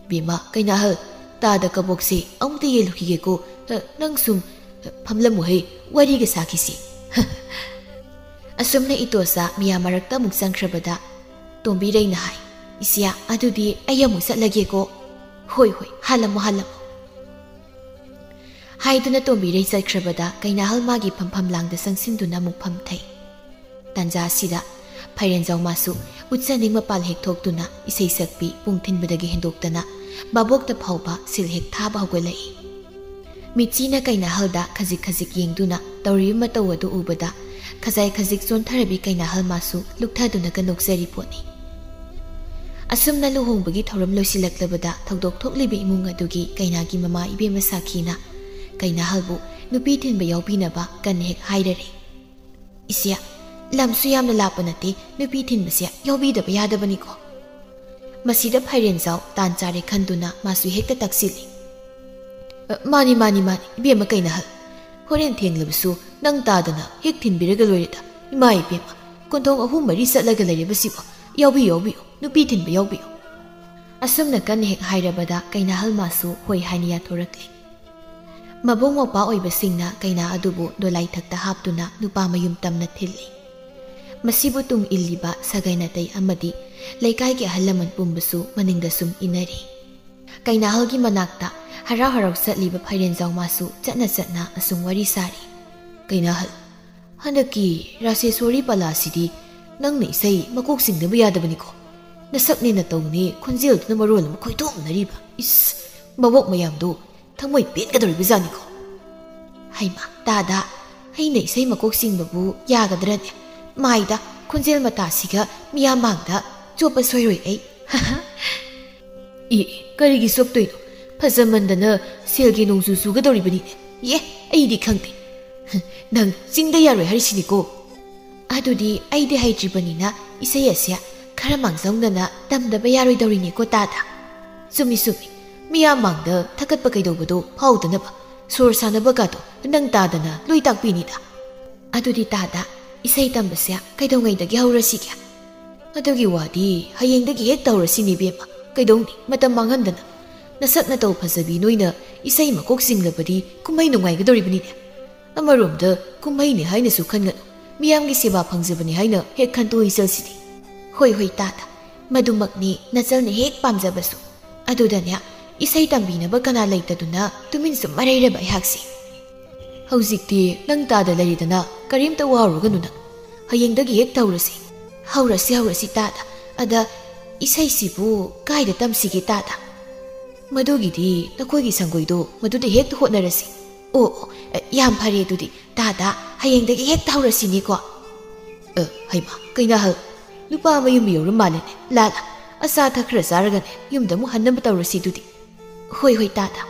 "ꯕꯦꯝꯃ, ꯀꯩꯅꯥꯍꯜ, ꯇꯥꯗ ꯀꯕꯣꯛꯁꯦ ꯑꯃꯨꯛꯇ ꯌꯦꯜꯂꯨꯈꯤꯒꯦꯀꯣ꯫ ꯑ, ꯅꯪ ꯁꯨꯝ, ꯑ, ꯐꯝꯂꯝꯃꯨꯍꯦ, ꯋꯥꯔꯤꯒ ꯁꯥꯈꯤꯁꯤ꯫" ꯑꯁꯨꯝꯅ ꯏꯇꯣꯆꯥ ꯃꯤꯌꯥꯝ ꯃꯔꯛꯇ ꯑꯃꯨꯛ ꯆꯪꯈ꯭ꯔꯕꯗ ꯇꯣꯝꯕꯤꯔꯩꯅ ꯍꯥꯏ, "ꯏꯆꯦ, ꯑꯗꯨꯗꯤ ꯑꯩ ꯑꯃꯨꯛ ꯆꯠꯂꯒꯦꯀꯣ꯫" "ꯍꯣꯏ, ꯍꯣꯏ, ꯍꯜꯂꯝꯃꯣ, ꯍꯜꯂꯝꯃꯣ꯫" ꯍꯥꯏꯗꯨꯅ ꯇꯣꯝꯕꯤꯔꯩ ꯆꯠꯈ꯭ꯔꯕꯗ ꯀꯩꯅꯥꯍꯜ ꯃꯥꯒꯤ ꯐꯝꯐꯝ ꯂꯥꯡꯗ ꯆꯪꯁꯤꯟꯗꯨꯅ ꯑꯃꯨꯛ ꯐꯝꯊꯩ꯫ ꯇꯥꯟꯖꯥ ꯑꯁꯤꯗ ꯐꯥꯏꯔꯦꯟꯖꯥꯎ ꯃꯥꯁꯨ ꯎꯠꯆꯅꯤꯡ ꯃꯄꯥꯜ ꯍꯦꯛ ꯊꯣꯛꯇꯨꯅ ꯏꯁꯩ ꯁꯛꯄꯤ ꯄꯨꯡ ꯊꯤꯟꯕꯗꯒꯤ ꯍꯦꯟꯗꯣꯛꯇꯅ ꯚꯥꯕꯣꯛꯇ ꯐꯥꯎꯕ ꯁꯤꯜ ꯍꯦꯛ ꯊꯥꯕ ꯍꯧꯒꯠꯂꯛꯏ꯫ ꯃꯤꯠꯆꯤꯅ ꯀꯩꯅꯥꯍꯜꯗ ꯈꯖꯤꯛ ꯈꯖꯤꯛ ꯌꯦꯡꯗꯨꯅ ꯇꯧꯔꯤꯕ ꯃꯇꯧ ꯑꯗꯨ ꯎꯕꯗ ꯈꯖꯥꯏ ꯈꯖꯤꯛ ꯆꯣꯟꯊꯔꯕꯤ ꯀꯩꯅꯥꯍꯜ ꯃꯥꯁꯨ ꯂꯨꯛꯊꯗꯨꯅꯒ ꯅꯣꯛꯆꯔꯤ ꯄꯣꯠꯅꯤ꯫ ꯑꯁꯨꯝꯅ ꯂꯨꯍꯣꯡꯕꯒꯤ ꯊꯧꯔꯝ ꯂꯣꯏꯁꯤꯜꯂꯛꯂꯕꯗ ꯊꯧꯗꯣꯛ ꯊꯣꯛꯂꯤꯕ ꯏꯃꯨꯡ ꯑꯗꯨꯒꯤ ꯀꯩꯅꯥꯒꯤ ꯃꯃꯥ ꯏꯕꯦꯝꯃ ꯁꯥꯈꯤꯅ ꯀꯩꯅꯥꯍꯜꯕꯨ ꯅꯨꯄꯤ ꯊꯤꯟꯕ ꯌꯥꯎꯕꯤꯅꯕ ꯀꯟꯅ ꯍꯦꯛ ꯍꯥꯏꯔꯔꯦ꯫ "ꯏꯆꯦ, ꯂꯝꯁꯨ ꯌꯥꯝꯅ ꯂꯥꯞꯄ ꯅꯠꯇꯦ, ꯅꯨꯄꯤ ꯊꯤꯟꯕꯁꯦ ꯌꯥꯎꯕꯤꯗꯕ ꯌꯥꯗꯕꯅꯤꯀꯣ꯫ ꯃꯁꯤꯗ ꯐꯥꯏꯔꯦꯟꯖꯥꯎ ꯇꯥꯟ ꯆꯥꯔꯦ ꯈꯟꯗꯨꯅ ꯃꯥꯁꯨ ꯍꯦꯛꯇ ꯇꯛꯁꯤꯜꯂꯤ꯫ "ꯑ, ꯃꯥꯅꯤ, ꯃꯥꯅꯤ, ꯃꯥꯅꯤ, ꯏꯕꯦꯝꯃ ꯀꯩꯅꯥꯍꯜ꯫ ꯍꯣꯔꯦꯟ ꯊꯦꯡꯂꯕꯁꯨ ꯅꯪ ꯇꯥꯗꯅ ꯍꯦꯛ ꯊꯤꯟꯕꯤꯔꯒ ꯂꯣꯏꯔꯦꯗ꯫ ꯏꯃꯥ ꯏꯕꯦꯝꯃ, ꯀꯣꯟꯊꯣꯡ ꯑꯍꯨꯝ ꯃꯔꯤ ꯆꯠꯂꯒ ꯂꯩꯔꯤꯕꯁꯤꯕꯨ ꯌꯥꯎꯕꯤꯌꯨ, ꯌꯥꯎꯕꯤꯌꯨ, ꯅꯨꯄꯤ ꯊꯤꯟꯕ ꯌꯥꯎꯕꯤꯌꯨ"꯫ ꯑꯁꯨꯝꯅ ꯀꯟꯅ ꯍꯦꯛ ꯍꯥꯏꯔꯕꯗ ꯀꯩꯅꯥꯍꯜ ꯃꯥꯁꯨ ꯍꯣꯏ ꯍꯥꯏꯅ ꯌꯥꯊꯣꯔꯛꯂꯦ꯫ ꯃꯕꯨꯡ ꯃꯧꯄ꯭ꯋꯥ ꯑꯣꯏꯕꯁꯤꯡꯅ ꯀꯩꯅꯥ ꯑꯗꯨꯕꯨ ꯗꯣꯂꯥꯏꯊꯛꯇ ꯍꯥꯞꯇꯨꯅ ꯅꯨꯄꯥ ꯃꯌꯨꯝ ꯇꯝꯅ ꯊꯤꯜꯂꯤ꯫ ꯃꯁꯤꯕꯨ ꯇꯨꯡ ꯏꯜꯂꯤꯕ ꯁꯥꯒꯩ ꯅꯥꯇꯩ ꯑꯃꯗꯤ ꯂꯩꯀꯥꯏꯒꯤ ꯑꯍꯜ ꯂꯃꯟ ꯄꯨꯝꯕꯁꯨ ꯃꯅꯤꯡꯗ ꯁꯨꯝ ꯏꯟꯅꯔꯤ꯫ ꯀꯩꯅꯥꯍꯜꯒꯤ ꯃꯅꯥꯛꯇ ꯍꯔꯥꯎ ꯍꯔꯥꯎ ꯆꯠꯂꯤꯕ ꯐꯥꯏꯔꯦꯟꯖꯥꯎ ꯃꯥꯁꯨ ꯆꯠꯅ ꯆꯠꯅ ꯑꯁꯨꯝ ꯋꯥꯔꯤ ꯁꯥꯔꯤ꯫ "ꯀꯩꯅꯥꯍꯜ, ꯍꯟꯗꯛꯀꯤ ꯔꯥꯁꯦꯁꯣꯔꯤ ꯄꯂꯥꯁꯤꯗꯤ ꯅꯪꯅ ꯏꯁꯩ ꯃꯀꯣꯛ ꯆꯤꯡꯗꯕ ꯌꯥꯗꯕꯅꯤꯀꯣ꯫ ꯅꯁꯛꯅꯦ ꯅꯇꯧꯅꯦ ꯈꯣꯟꯖꯦꯜꯗꯨꯅ ꯃꯔꯣꯜ ꯑꯃ ꯈꯣꯏꯊꯣꯝꯅꯔꯤꯕ꯫ ꯏꯁ, ꯃꯕꯣꯛ ꯃꯌꯥꯝꯗꯣ ꯊꯃꯣꯏ ꯄꯦꯟꯒꯗꯧꯔꯤꯕꯖꯥꯠꯅꯤꯀꯣ"꯫ "ꯍꯩꯃꯥ, ꯇꯥꯗ, ꯑꯩꯅ ꯏꯁꯩ ꯃꯀꯣꯛ ꯆꯤꯡꯕꯕꯨ ꯌꯥꯒꯗ꯭ꯔꯅꯦ? ꯃꯥꯏꯗ, ꯈꯣꯟꯖꯦꯜ ꯃꯇꯥꯁꯤꯒ ꯃꯤꯌꯥꯝ ꯃꯥꯡꯗ ꯆꯣꯞꯄ ꯁꯣꯏꯔꯣꯏ ꯑꯩ"꯫ "ꯏ, ꯀꯔꯤꯒꯤ ꯆꯣꯞꯇꯣꯏꯅꯣ? ꯐꯖꯃꯟꯗꯅ ꯁꯦꯜꯒꯤ ꯅꯣꯡꯖꯨ ꯆꯨꯒꯗꯧꯔꯤꯕꯅꯤꯅꯦ꯫ ꯌꯦ, ꯑꯩꯗꯤ ꯈꯪꯗꯦ꯫ ꯅꯪ ꯆꯤꯡꯗ ꯌꯥꯔꯣꯏ ꯍꯥꯏꯔꯤꯁꯤꯅꯤꯀꯣ"꯫ "ꯑꯗꯨꯗꯤ ꯑꯩꯗꯤ ꯍꯩꯇ꯭ꯔꯤꯕꯅꯤꯅ ꯏꯁꯩ ꯑꯁꯦ ꯈꯔ ꯃꯥꯡꯖꯧꯅꯅ ꯇꯝꯗꯕ ꯌꯥꯔꯣꯏꯗꯧꯔꯤꯅꯦꯀꯣ ꯇꯥꯗ"꯫ "ꯆꯨꯝꯃꯤ, ꯆꯨꯝꯃꯤ꯫ ꯃꯤꯌꯥꯝ ꯃꯥꯡꯗ ꯊꯥꯒꯠꯄ ꯀꯩꯗꯧꯕꯗꯣ ꯐꯥꯎꯗꯅꯕ ꯁꯣꯔ ꯁꯥꯟꯅꯕꯒꯗꯣ ꯅꯪ ꯇꯥꯗꯅ ꯂꯣꯏ ꯇꯥꯛꯄꯤꯅꯤꯗ"꯫ "ꯑꯗꯨꯗꯤ ꯇꯥꯗ, ꯏꯁꯩ ꯇꯝꯕꯁꯦ ꯀꯩꯗꯧꯉꯩꯗꯒꯤ ꯍꯧꯔꯁꯤꯒꯦ?" "ꯑꯗꯨꯒꯤ ꯋꯥꯗꯤ ꯍꯌꯦꯡꯗꯒꯤ ꯍꯦꯛ ꯇꯧꯔꯁꯤꯅꯦ ꯏꯕꯦꯝꯃ꯫ ꯀꯩꯗꯧꯅꯤ ꯃꯇꯝ ꯃꯥꯡꯍꯟꯗꯅ? ꯅꯁꯛ ꯅꯇꯧ ꯐꯖꯕꯤ ꯅꯣꯏꯅ ꯏꯁꯩ ꯃꯀꯣꯛ ꯆꯤꯡꯂꯕꯗꯤ ꯀꯨꯝꯍꯩ ꯅꯨꯡꯉꯥꯏꯒꯗꯧꯔꯤꯕꯅꯤꯅꯦ꯫ ꯑꯃꯔꯣꯝꯗ ꯀꯨꯝꯍꯩꯅꯤ ꯍꯥꯏꯅꯁꯨ ꯈꯟꯒꯅꯨ, ꯃꯤꯌꯥꯝꯒꯤ ꯁꯦꯕꯥ ꯐꯪꯖꯕꯅꯤ ꯍꯥꯏꯅ ꯍꯦꯛ ꯈꯟꯇꯣꯛꯏ ꯆꯠꯁꯤꯅꯦ"꯫ "ꯍꯣꯏ, ꯍꯣꯏ ꯇꯥꯗ, ꯃꯗꯨꯃꯛꯅꯤ ꯅꯆꯜꯅ ꯍꯦꯛ ꯄꯥꯝꯖꯕꯁꯨ꯫ ꯑꯗꯨꯗꯅꯦ, ꯏꯁꯩ ꯇꯝꯕꯤꯅꯕ ꯀꯅꯥ ꯂꯩꯇꯗꯨꯅ ꯇꯨꯃꯤꯟ ꯁꯨꯝ ꯃꯔꯩꯔꯕ ꯑꯩꯍꯥꯛꯁꯦ"꯫ "ꯍꯧꯖꯤꯛꯇꯤ ꯅꯪ ꯇꯥꯗ ꯂꯩꯔꯤꯗꯅ ꯀꯔꯤꯝꯇ ꯋꯥꯔꯨꯒꯅꯨ ꯅꯪ꯫ ꯍꯌꯦꯡꯗꯒꯤ ꯍꯦꯛ ꯇꯧꯔꯁꯤ"꯫ "ꯍꯧꯔꯁꯤ, ꯍꯧꯔꯁꯤ ꯇꯥꯗ꯫ ꯑꯗ ꯏꯁꯩꯁꯤꯕꯨ ꯀꯥꯏꯗ ꯇꯝꯁꯤꯒꯦ ꯇꯥꯗ?" "ꯃꯗꯨꯒꯤꯗꯤ ꯅꯈꯣꯏꯒꯤ ꯁꯪꯒꯣꯏꯗꯣ ꯃꯗꯨꯗ ꯍꯦꯛꯇ ꯍꯣꯠꯅꯔꯁꯤ"꯫ "ꯑꯣ, ꯑꯣ, ꯌꯥꯝ ꯐꯔꯦ ꯑꯗꯨꯗꯤ꯫ ꯇꯥꯗ, ꯍꯌꯦꯡꯗꯒꯤ ꯍꯦꯛꯇ ꯍꯧꯔꯁꯤꯅꯦꯀꯣ"꯫ "ꯑ, ꯍꯩꯃꯥ, ꯀꯩꯅꯥꯍꯜ, ꯅꯨꯄꯥ ꯃꯌꯨꯝ ꯌꯧꯔ ꯃꯥꯜꯂꯦꯅꯦ꯫ ꯂꯥ, ꯂꯥ, ꯑꯆꯥ ꯑꯊꯛ ꯈꯔ ꯆꯥꯔꯒꯅꯦ ꯌꯨꯝꯗ ꯑꯃꯨꯛ ꯍꯟꯅꯕ ꯇꯧꯔꯁꯤ ꯑꯗꯨꯗꯤ"꯫ "ꯍꯣꯏ, ꯍꯣꯏ ꯇꯥꯗ"꯫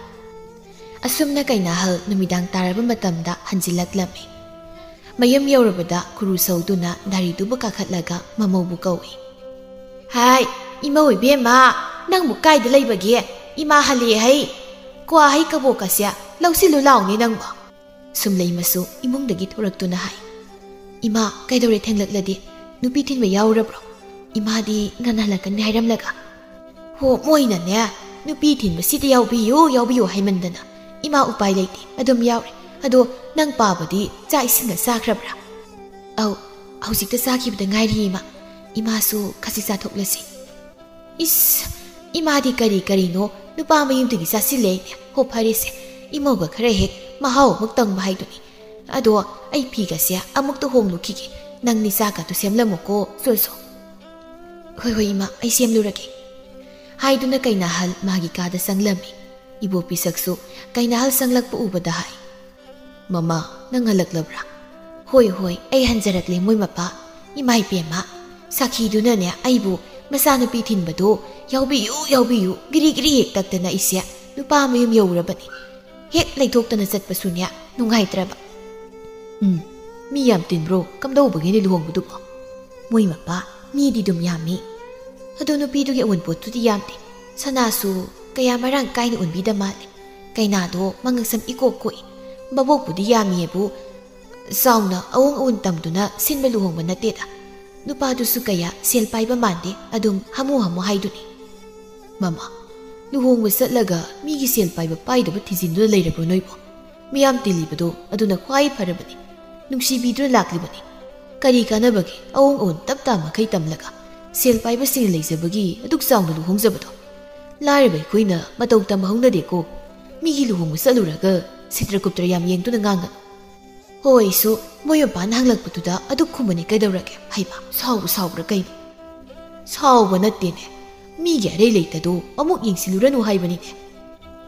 ꯑꯁꯨꯝꯅ ꯀꯩꯅꯥꯍꯜ ꯅꯨꯃꯤꯗꯥꯡ ꯇꯥꯔꯕ ꯃꯇꯝꯗ ꯍꯟꯖꯤꯜꯂꯛꯂꯝꯃꯤ꯫ ꯃꯌꯨꯝ ꯌꯧꯔꯕꯗ ꯈꯨꯔꯨ ꯁꯧꯗꯨꯅ ꯗꯥꯔꯤꯗꯨꯕꯨ ꯀꯥꯈꯠꯂꯒ ꯃꯃꯧꯕꯨ ꯀꯧꯏ꯫ "ꯍꯥꯏ, ꯏꯃꯧ ꯏꯕꯦꯝꯃ, ꯅꯪꯕꯨ ꯀꯥꯏꯗ ꯂꯩꯕꯒꯦ? ꯏꯃꯥ ꯍꯜꯂꯛꯑꯦ ꯍꯩ꯫ ꯀ꯭ꯋꯥ ꯍꯩ ꯀꯕꯣꯛꯀꯁꯦ ꯂꯧꯁꯤꯜꯂꯨ ꯂꯥꯎꯅꯦ ꯅꯪꯕꯣ"꯫ ꯁꯨꯝꯂꯩꯃꯁꯨ ꯏꯃꯨꯡꯗꯒꯤ ꯊꯣꯔꯛꯇꯨꯅ ꯍꯥꯏ꯫ "ꯏꯃꯥ, ꯀꯩꯗꯧꯔꯦ ꯊꯦꯡꯂꯛꯂꯗꯤ? ꯅꯨꯄꯤ ꯊꯤꯟꯕ ꯌꯥꯎꯔꯕ꯭ꯔꯣ? ꯏꯃꯥꯗꯤ ꯉꯟꯅ ꯍꯜꯂꯛꯀꯅꯤ ꯍꯥꯏꯔꯝꯂꯒ"꯫ "ꯍꯣ, ꯃꯣꯏꯅꯅꯦ, ꯅꯨꯄꯤ ꯊꯤꯟꯕꯁꯤꯗ ꯌꯥꯎꯕꯤꯌꯨ, ꯌꯥꯎꯕꯤꯌꯨ ꯍꯥꯏꯃꯟꯗꯅ ꯏꯃꯥ ꯎꯄꯥꯏ ꯂꯩꯇꯦ, ꯑꯗꯨꯝ ꯌꯥꯎꯔꯦ꯫ ꯑꯗꯣ ꯅꯪ ꯄꯥꯕꯗꯤ ꯆꯥꯛ ꯏꯁꯤꯡꯒ ꯆꯥꯈ꯭ꯔꯕ꯭ꯔꯥ?" "ꯑꯧ, ꯍꯧꯖꯤꯛꯇ ꯆꯥꯈꯤꯕꯗ ꯉꯥꯏꯔꯤ ꯏꯃꯥ꯫ ꯏꯃꯥꯁꯨ ꯈꯖꯤꯛ ꯆꯥꯊꯣꯛꯂꯁꯤ"꯫ "ꯏꯁ, ꯏꯃꯥꯗꯤ ꯀꯔꯤ ꯀꯔꯤꯅꯣ ꯅꯨꯄꯥ ꯃꯌꯨꯝꯗꯒꯤ ꯆꯥꯁꯤꯜꯂꯦ ꯑꯩꯅꯦ꯫ ꯍꯣ, ꯐꯔꯦꯁꯦ, ꯏꯃꯧꯒ ꯈꯔ ꯍꯦꯛ ꯃꯍꯥꯎ ꯑꯃꯨꯛ ꯇꯪꯕ ꯍꯥꯏꯗꯨꯅꯤ꯫ ꯑꯗꯣ ꯑꯩ ꯐꯤꯒꯁꯦ ꯑꯃꯨꯛꯇ ꯍꯣꯡꯂꯨꯈꯤꯒꯦ, ꯅꯪ ꯅꯤꯆꯥꯒꯗꯨ ꯁꯦꯝꯂꯝꯃꯨꯀꯣ, ꯁꯣ ꯁꯣ"꯫ "ꯍꯣꯏ ꯍꯣꯏ ꯏꯃꯥ, ꯑꯩ ꯁꯦꯝꯂꯨꯔꯒꯦ"꯫ ꯍꯥꯏꯗꯨꯅ ꯀꯩꯅꯥꯍꯜ ꯃꯥꯒꯤ ꯀꯥꯗ ꯆꯪꯂꯝꯃꯤ꯫ ꯏꯕꯣꯄꯤꯁꯛꯁꯨ ꯀꯩꯅꯥꯍꯜ ꯆꯪꯂꯛꯄ ꯎꯕꯗ ꯍꯥꯏ, "ꯃꯃꯥ, ꯅꯪ ꯍꯜꯂꯛꯂꯕ꯭ꯔꯥ?" "ꯍꯣꯏ ꯍꯣꯏ, ꯑꯩ ꯍꯟꯖꯔꯛꯂꯦ ꯃꯣꯏ ꯃꯄꯥ꯫ ꯏꯃꯥ ꯏꯕꯦꯝꯃ, ꯁꯥꯈꯤꯗꯨꯅꯅꯦ ꯑꯩꯕꯨ ꯃꯆꯥꯅꯨꯄꯤ ꯊꯤꯟꯕꯗꯣ ꯌꯥꯎꯕꯤꯌꯨ, ꯌꯥꯎꯕꯤꯌꯨ, ꯒꯤꯔꯤ ꯒꯤꯔꯤ ꯍꯦꯛ ꯇꯛꯇꯅ ꯑꯩꯁꯦ ꯅꯨꯄꯥ ꯃꯌꯨꯝ ꯌꯧꯔꯕꯅꯤ꯫ ꯍꯦꯛ ꯂꯩꯊꯣꯛꯇꯅ ꯆꯠꯄꯁꯨꯅꯦ ꯅꯨꯡꯉꯥꯏꯇ꯭ꯔꯕ"꯫ "ꯎꯝ, ꯃꯤ ꯌꯥꯝ ꯇꯤꯟꯕ꯭ꯔꯣ? ꯀꯝꯗꯧꯕꯒꯤꯅꯦ ꯂꯨꯍꯣꯡꯕꯗꯨꯕꯣ?" "ꯃꯣꯏ ꯃꯄꯥ, ꯃꯤꯗꯤ ꯑꯗꯨꯝ ꯌꯥꯝꯃꯤ꯫ ꯑꯗꯣ ꯅꯨꯄꯤꯗꯨꯒꯤ ꯑꯋꯨꯟꯄꯣꯠꯇꯨꯗꯤ ꯌꯥꯝꯗꯦ꯫ ꯁꯅꯥꯁꯨ ꯀꯌꯥ ꯃꯔꯥꯡ ꯀꯥꯏꯅ ꯎꯟꯕꯤꯗ ꯃꯥꯜꯂꯦ꯫ ꯀꯩꯅꯥꯗꯣ ꯃꯉꯛꯁꯝ ꯏꯀꯣꯛ ꯀꯣꯛꯏ꯫ ꯚꯥꯕꯣꯛꯄꯨꯗꯤ ꯌꯥꯝꯃꯤꯌꯦꯕꯨ, ꯆꯥꯎꯅ ꯑꯋꯣꯡ ꯑꯋꯨꯟ ꯇꯝꯗꯨꯅ ꯁꯤꯟꯕ ꯂꯨꯍꯣꯡꯕ ꯅꯠꯇꯦꯗ꯫ ꯅꯨꯄꯥꯗꯨꯁꯨ ꯀꯌꯥ ꯁꯦꯜ ꯄꯥꯏꯕ ꯃꯥꯟꯗꯦ, ꯑꯗꯨꯝ ꯍꯥꯃꯨ ꯍꯥꯃꯨ ꯍꯥꯏꯗꯨꯅꯤ"꯫ "ꯃꯃꯥ, ꯂꯨꯍꯣꯡꯕ ꯆꯠꯂꯒ ꯃꯤꯒꯤ ꯁꯦꯜ ꯄꯥꯏꯕ ꯄꯥꯏꯗꯕ ꯊꯤꯖꯤꯟꯗꯨꯅ ꯂꯩꯔꯕ꯭ꯔꯣ ꯅꯣꯏꯕꯣ? ꯃꯤꯌꯥꯝ ꯇꯤꯜꯂꯤꯕꯗꯣ ꯑꯗꯨꯅ ꯈ꯭ꯋꯥꯏ ꯐꯔꯕꯅꯤ꯫ ꯅꯨꯡꯁꯤꯕꯤꯗꯨꯅ ꯂꯥꯛꯂꯤꯕꯅꯤ꯫ ꯀꯔꯤ ꯀꯥꯟꯅꯕꯒꯦ ꯑꯋꯣꯡ ꯑꯋꯨꯟ ꯇꯞ ꯇꯥ ꯃꯈꯩ ꯇꯝꯂꯒ? ꯁꯦꯜ ꯄꯥꯏꯕꯁꯤꯡꯅ ꯂꯩꯖꯕꯒꯤ ꯑꯗꯨꯛ ꯆꯥꯎꯅ ꯂꯨꯍꯣꯡꯖꯕꯗꯣ? ꯂꯥꯏꯔꯕ ꯑꯩꯈꯣꯏꯅ ꯃꯇꯧ ꯇꯝꯕ ꯍꯧꯅꯗꯦꯀꯣ꯫ ꯃꯤꯒꯤ ꯂꯨꯍꯣꯡꯕ ꯆꯠꯂꯨꯔꯒ ꯁꯤꯇ꯭ꯔꯒꯨꯞꯇ꯭ꯔ ꯌꯥꯝ ꯌꯦꯡꯗꯨꯅ ꯉꯥꯡꯒꯅꯨ"꯫ "ꯍꯣꯏ, ꯑꯩꯁꯨ ꯃꯣꯏ ꯃꯄꯥꯅ ꯍꯪꯂꯛꯄꯗꯨꯗ ꯑꯗꯨꯛ ꯈꯨꯝꯕꯅꯤ ꯀꯩꯗꯧꯔꯒꯦ? ꯍꯩꯃꯥ, ꯁꯥꯎꯕꯨ ꯁꯥꯎꯕ꯭ꯔꯥ ꯀꯩꯅꯣ?" "ꯁꯥꯎꯕ ꯅꯠꯇꯦꯅꯦ, ꯃꯤꯒꯤ ꯑꯔꯩ ꯂꯩꯇꯗꯣ ꯑꯃꯨꯛ ꯌꯦꯡꯁꯤꯜꯂꯨꯔꯅꯨ ꯍꯥꯏꯕꯅꯤꯅꯦ"꯫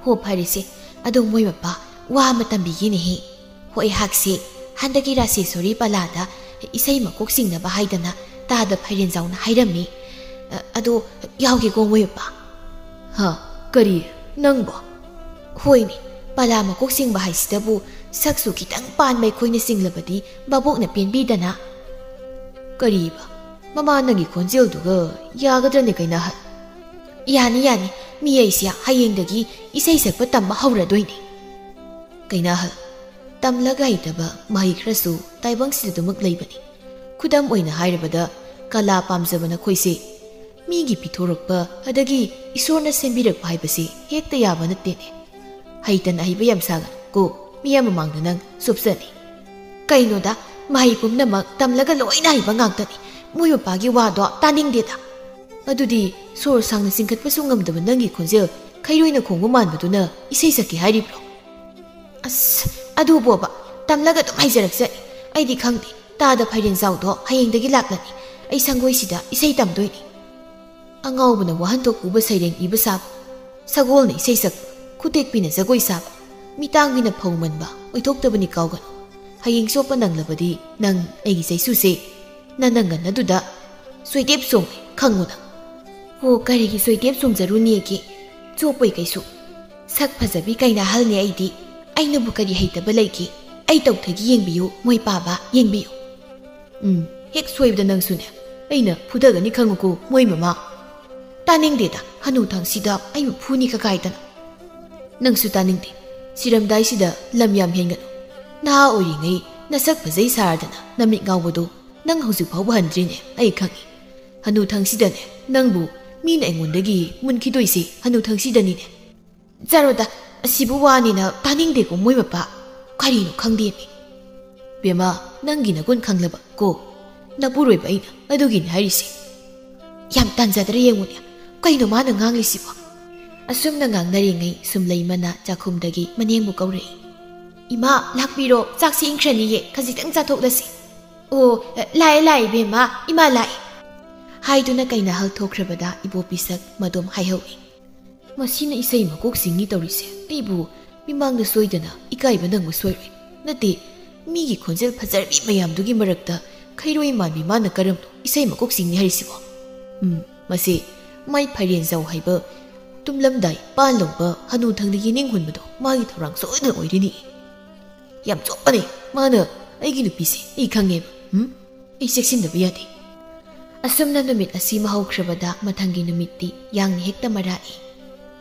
"ꯍꯣ, ꯐꯔꯦꯁꯦ, ꯑꯗꯣ ꯃꯣꯏ ꯃꯄꯥ ꯋꯥ ꯑꯃ ꯇꯝꯕꯤꯒꯦꯅꯦꯍꯦ꯫ ꯍꯣ, ꯑꯩꯍꯥꯛꯁꯦ ꯍꯟꯗꯛꯀꯤ ꯔꯥꯁꯦꯁꯣꯔꯤ ꯄꯂꯥꯗ ꯏꯁꯩ ꯃꯀꯣꯛ ꯁꯤꯡꯅꯕ ꯍꯥꯏꯗꯅ ꯇꯥꯗ ꯐꯥꯏꯔꯦꯟꯖꯥꯎꯅ ꯍꯥꯏꯔꯝꯃꯤ꯫ ꯑ, ꯑꯗꯣ ꯌꯥꯎꯒꯦꯀꯣ ꯃꯣꯏ ꯃꯄꯥ"꯫ "ꯍꯥ? ꯀꯔꯤ? ꯅꯪꯕꯣ?" "ꯍꯣꯏꯅꯦ, ꯄꯂꯥ ꯃꯀꯣꯛ ꯁꯤꯡꯕ ꯍꯥꯏꯁꯤꯗꯕꯨ ꯁꯛꯁꯨ ꯈꯤꯇꯪ ꯄꯥꯟꯕ ꯑꯩꯈꯣꯏꯅ ꯆꯤꯡꯂꯕꯗꯤ ꯚꯥꯕꯣꯛꯅ ꯄꯦꯟꯕꯤꯗꯅ꯫ ꯀꯔꯤꯕ? ꯃꯃꯥ, ꯅꯪꯒꯤ ꯈꯣꯟꯖꯦꯜꯗꯨꯒ ꯌꯥꯒꯗ꯭ꯔꯅꯦ ꯀꯩꯅꯥꯍꯜ? ꯌꯥꯅꯤ, ꯌꯥꯅꯤ, ꯃꯤ ꯑꯩꯁꯦ ꯍꯌꯦꯡꯗꯒꯤ ꯏꯁꯩ ꯁꯛꯄ ꯇꯝꯕ ꯍꯧꯔꯗꯣꯏꯅꯤ꯫ ꯀꯩꯅꯥꯍꯜ, ꯇꯝꯂꯒ ꯍꯩꯇꯕ ꯃꯍꯩ ꯈꯔꯁꯨ ꯇꯥꯏꯕꯪꯁꯤꯗ ꯑꯗꯨꯃꯛ ꯂꯩꯕꯅꯤ꯫ ꯈꯨꯗꯝ ꯑꯣꯏꯅ ꯍꯥꯏꯔꯕꯗ, ꯀꯂꯥ ꯄꯥꯝꯖꯕ ꯅꯈꯣꯏꯁꯦ ꯃꯤꯒꯤ ꯄꯤꯊꯣꯔꯛꯄ ꯑꯗꯒꯤ ꯏꯁꯣꯔꯅ ꯁꯦꯝꯕꯤꯔꯛꯄ ꯍꯥꯏꯕꯁꯤ ꯍꯦꯛꯇ ꯌꯥꯕ ꯅꯠꯇꯦꯅꯦ꯫ ꯍꯩꯇꯅ ꯑꯍꯩꯕ ꯌꯥꯝ ꯁꯥꯒꯅꯨ ꯀꯣ, ꯃꯤꯌꯥꯝ ꯃꯃꯥꯡꯗ ꯅꯪ ꯆꯨꯞꯆꯅꯤ꯫ ꯀꯩꯅꯣꯗ, ꯃꯍꯩ ꯄꯨꯝꯅꯃꯛ ꯇꯝꯂꯒ ꯂꯣꯏꯅ ꯍꯩꯕ ꯉꯥꯛꯇꯅꯤ꯫ ꯃꯣꯏ ꯃꯄꯥꯒꯤ ꯋꯥꯗꯣ ꯇꯥꯅꯤꯡꯗꯦꯗ꯫ ꯑꯗꯨꯗꯤ ꯁꯣꯔ ꯁꯥꯡꯅ ꯆꯤꯡꯈꯠꯄꯁꯨ ꯉꯝꯗꯕ ꯅꯪꯒꯤ ꯈꯣꯟꯖꯦꯜ ꯈꯩꯔꯣꯏꯅ ꯈꯣꯡꯕ ꯃꯥꯟꯕꯗꯨꯅ ꯏꯁꯩ ꯁꯛꯀꯦ ꯍꯥꯏꯔꯤꯕ꯭ꯔꯣ? ꯑꯁ, ꯑꯗꯨꯕꯣꯕ, ꯇꯝꯂꯒ ꯑꯗꯨꯝ ꯍꯩꯖꯔꯛꯆꯅꯤ꯫ ꯑꯩꯗꯤ ꯈꯪꯗꯦ, ꯇꯥꯗ ꯐꯩꯔꯦꯟꯖꯥꯎꯗꯣ ꯍꯌꯦꯡꯗꯒꯤ ꯂꯥꯛꯂꯅꯤ꯫ ꯑꯩ ꯁꯪꯒꯣꯏꯁꯤꯗ ꯏꯁꯩ ꯇꯝꯗꯣꯏꯅꯤ꯫ ꯑꯉꯥꯎꯕꯅ ꯋꯥꯍꯟꯊꯣꯛ ꯄꯨꯕ ꯁꯩꯔꯦꯡ ꯏꯕ ꯁꯥꯕ, ꯁꯒꯣꯜꯅ ꯏꯁꯩ ꯁꯛꯄ, ꯈꯨꯇꯦꯛꯄꯤꯅ ꯖꯒꯣꯏ ꯁꯥꯕ, ꯃꯤꯇꯥꯡꯕꯤꯅ ꯐꯧ ꯃꯟꯕ, ꯑꯣꯏꯊꯣꯛꯇꯕꯅꯤ ꯀꯥꯎꯒꯅꯨ꯫ ꯍꯌꯦꯡ ꯆꯣꯞꯄ ꯅꯪꯂꯕꯗꯤ ꯅꯪ ꯑꯩꯒꯤ ꯆꯩꯁꯨꯁꯦ ꯅꯅꯪꯒꯟ ꯑꯗꯨꯗ ꯁꯣꯏꯗꯦꯞ ꯆꯣꯡꯉꯦ ꯈꯪꯉꯨ ꯅꯪ꯫ ꯍꯣ, ꯀꯔꯤꯒꯤ ꯁꯣꯏꯗꯦꯞ ꯆꯣꯡꯖꯔꯨꯅꯦꯒꯦ? ꯆꯣꯞꯄꯣꯏ ꯀꯩꯁꯨ꯫ ꯁꯛ ꯐꯖꯕꯤ ꯀꯩꯅꯥꯍꯜꯅꯦ ꯑꯩꯗꯤ꯫ ꯑꯩꯅꯕꯨ ꯀꯔꯤ ꯍꯩꯇꯕ ꯂꯩꯒꯦ? ꯑꯩ ꯇꯧꯊꯒꯤ ꯌꯦꯡꯕꯤꯌꯨ, ꯃꯣꯏ ꯄꯥꯕ, ꯌꯦꯡꯕꯤꯌꯨ꯫ ꯎꯝ, ꯍꯦꯛ ꯁꯣꯏꯕꯗ ꯅꯪꯁꯨꯅꯦ꯫ ꯑꯩꯅ ꯐꯨꯊꯒꯅꯤ ꯈꯪꯉꯨꯀꯣ, ꯃꯣꯏ ꯃꯃꯥ꯫ ꯇꯥꯅꯤꯡꯗꯦꯗ, ꯍꯅꯨꯊꯪꯁꯤꯗ ꯑꯩꯕꯨ ꯐꯨꯅꯤ ꯀꯀꯥꯏꯗꯅ꯫ ꯅꯪꯁꯨ ꯇꯥꯅꯤꯡꯗꯦ꯫ ꯁꯤꯔꯝꯗꯥꯏꯁꯤꯗ ꯂꯝ ꯌꯥꯝ ꯍꯦꯟꯒꯅꯨ꯫ ꯅꯍꯥ ꯑꯣꯏꯔꯤꯉꯩ ꯅꯁꯛ ꯐꯖꯩ ꯁꯥꯔꯗꯅ ꯅꯃꯤꯠ ꯉꯥꯎꯕꯗꯣ ꯅꯪ ꯍꯧꯖꯤꯛ ꯐꯥꯎꯕ ꯍꯟꯗ꯭ꯔꯤꯅꯦ, ꯑꯩ ꯈꯪꯉꯤ꯫ ꯍꯅꯨꯊꯪꯁꯤꯗꯅꯦ, ꯅꯪꯕꯨ ꯃꯤꯅ ꯑꯩꯉꯣꯟꯗꯒꯤ ꯃꯨꯟꯈꯤꯗꯣꯏꯁꯦ ꯍꯅꯨꯊꯪꯁꯤꯗꯅꯤꯅꯦ꯫ ꯆꯥꯔꯣꯗ, ꯑꯁꯤꯕꯨ ꯋꯥꯅꯤꯅ ꯇꯥꯅꯤꯡꯗꯦꯀꯣ ꯃꯣꯏ ꯃꯄꯥ꯫ ꯀꯔꯤꯅꯣ ꯈꯪꯗꯦꯃꯤ꯫ ꯕꯦꯝꯃ, ꯅꯪꯒꯤ ꯅꯒꯨꯟ ꯈꯪꯂꯕ ꯀꯣ? ꯅꯄꯨꯔꯣꯏꯕ ꯑꯩꯅ ꯑꯗꯨꯒꯤꯅꯤ ꯍꯥꯏꯔꯤꯁꯦ꯫ ꯌꯥꯝ ꯇꯥꯟꯖꯗ꯭ꯔꯦ ꯌꯦꯡꯉꯨꯅꯦ꯫ ꯀꯩꯅꯣ ꯃꯥꯅ ꯉꯥꯡꯂꯤꯁꯤꯕꯣ? ꯑꯁꯨꯝꯅ ꯉꯥꯡꯅꯔꯤꯉꯩ ꯁꯨꯝꯂꯩꯃꯅ ꯆꯥꯛꯈꯨꯝꯗꯒꯤ ꯃꯅꯦꯝꯕꯨ ꯀꯧꯔꯛꯏ꯫ "ꯏꯃꯥ, ꯂꯥꯛꯄꯤꯔꯣ, ꯆꯥꯛꯁꯤ ꯏꯪꯈ꯭ꯔꯅꯤꯌꯦ, ꯈꯖꯤꯛꯇꯪ ꯆꯥꯊꯣꯛꯂꯁꯤ꯫" "ꯑꯣ, ꯂꯥꯛꯑꯦ, ꯂꯥꯛꯑꯦ ꯏꯕꯦꯝꯃ, ꯏꯃꯥ ꯂꯥꯛꯑꯦ꯫" ꯍꯥꯏꯗꯨꯅ ꯀꯩꯅꯥꯍꯜ ꯊꯣꯛꯈ꯭ꯔꯕꯗ ꯏꯕꯣꯕꯤꯁꯛ ꯃꯗꯣꯝ ꯍꯥꯏꯍꯧꯏ꯫ "ꯃꯁꯤꯅ ꯏꯁꯩ ꯃꯀꯣꯛ ꯆꯤꯡꯉꯤ ꯇꯧꯔꯤꯁꯦ꯫ ꯑꯩꯕꯨ ꯃꯤꯃꯥꯡꯗ ꯁꯣꯏꯗꯅ ꯏꯀꯥꯏꯕ ꯅꯪꯕ ꯁꯣꯏꯔꯣꯏ꯫ ꯅꯠꯇꯦ, ꯃꯤꯒꯤ ꯈꯣꯟꯖꯦꯜ ꯐꯖꯔꯕꯤ ꯃꯌꯥꯝꯗꯨꯒꯤ ꯃꯔꯛꯇ ꯈꯩꯔꯣꯏ ꯃꯥꯟꯕꯤ ꯃꯥꯅ ꯀꯔꯝꯅ ꯏꯁꯩ ꯃꯀꯣꯛ ꯆꯤꯡꯉꯤ ꯍꯥꯏꯔꯤꯁꯤꯕꯣ? ꯎꯝ, ꯃꯁꯤ ꯃꯥꯏ ꯐꯥꯏꯔꯦꯟꯖꯥꯎ ꯍꯥꯏꯕ ꯇꯨꯝꯂꯝꯗꯥꯏ ꯄꯥꯟ ꯂꯧꯕ ꯍꯅꯨꯊꯪꯗ ꯌꯦꯅꯤꯡ ꯍꯨꯟꯕꯗꯣ ꯃꯥꯒꯤ ꯊꯧꯔꯥꯡ ꯁꯣꯏꯗꯅ ꯑꯣꯏꯔꯤꯅꯤ꯫" ꯌꯥꯝ ꯆꯣꯞꯄꯅꯦ꯫ ꯃꯥꯅ ꯑꯩꯒꯤ ꯅꯨꯄꯤꯁꯦ ꯑꯩ ꯈꯪꯉꯦꯕ꯫ ꯎꯝ? ꯑꯩ ꯆꯦꯛꯁꯤꯟꯗꯕ ꯌꯥꯗꯦ꯫ ꯑꯁꯨꯝꯅ ꯅꯨꯃꯤꯠ ꯑꯁꯤꯃ ꯍꯧꯈ꯭ꯔꯕꯗ ꯃꯊꯪꯒꯤ ꯅꯨꯃꯤꯠꯇꯤ ꯌꯥꯡꯅ ꯍꯦꯛꯇ ꯃꯔꯥꯛꯏ꯫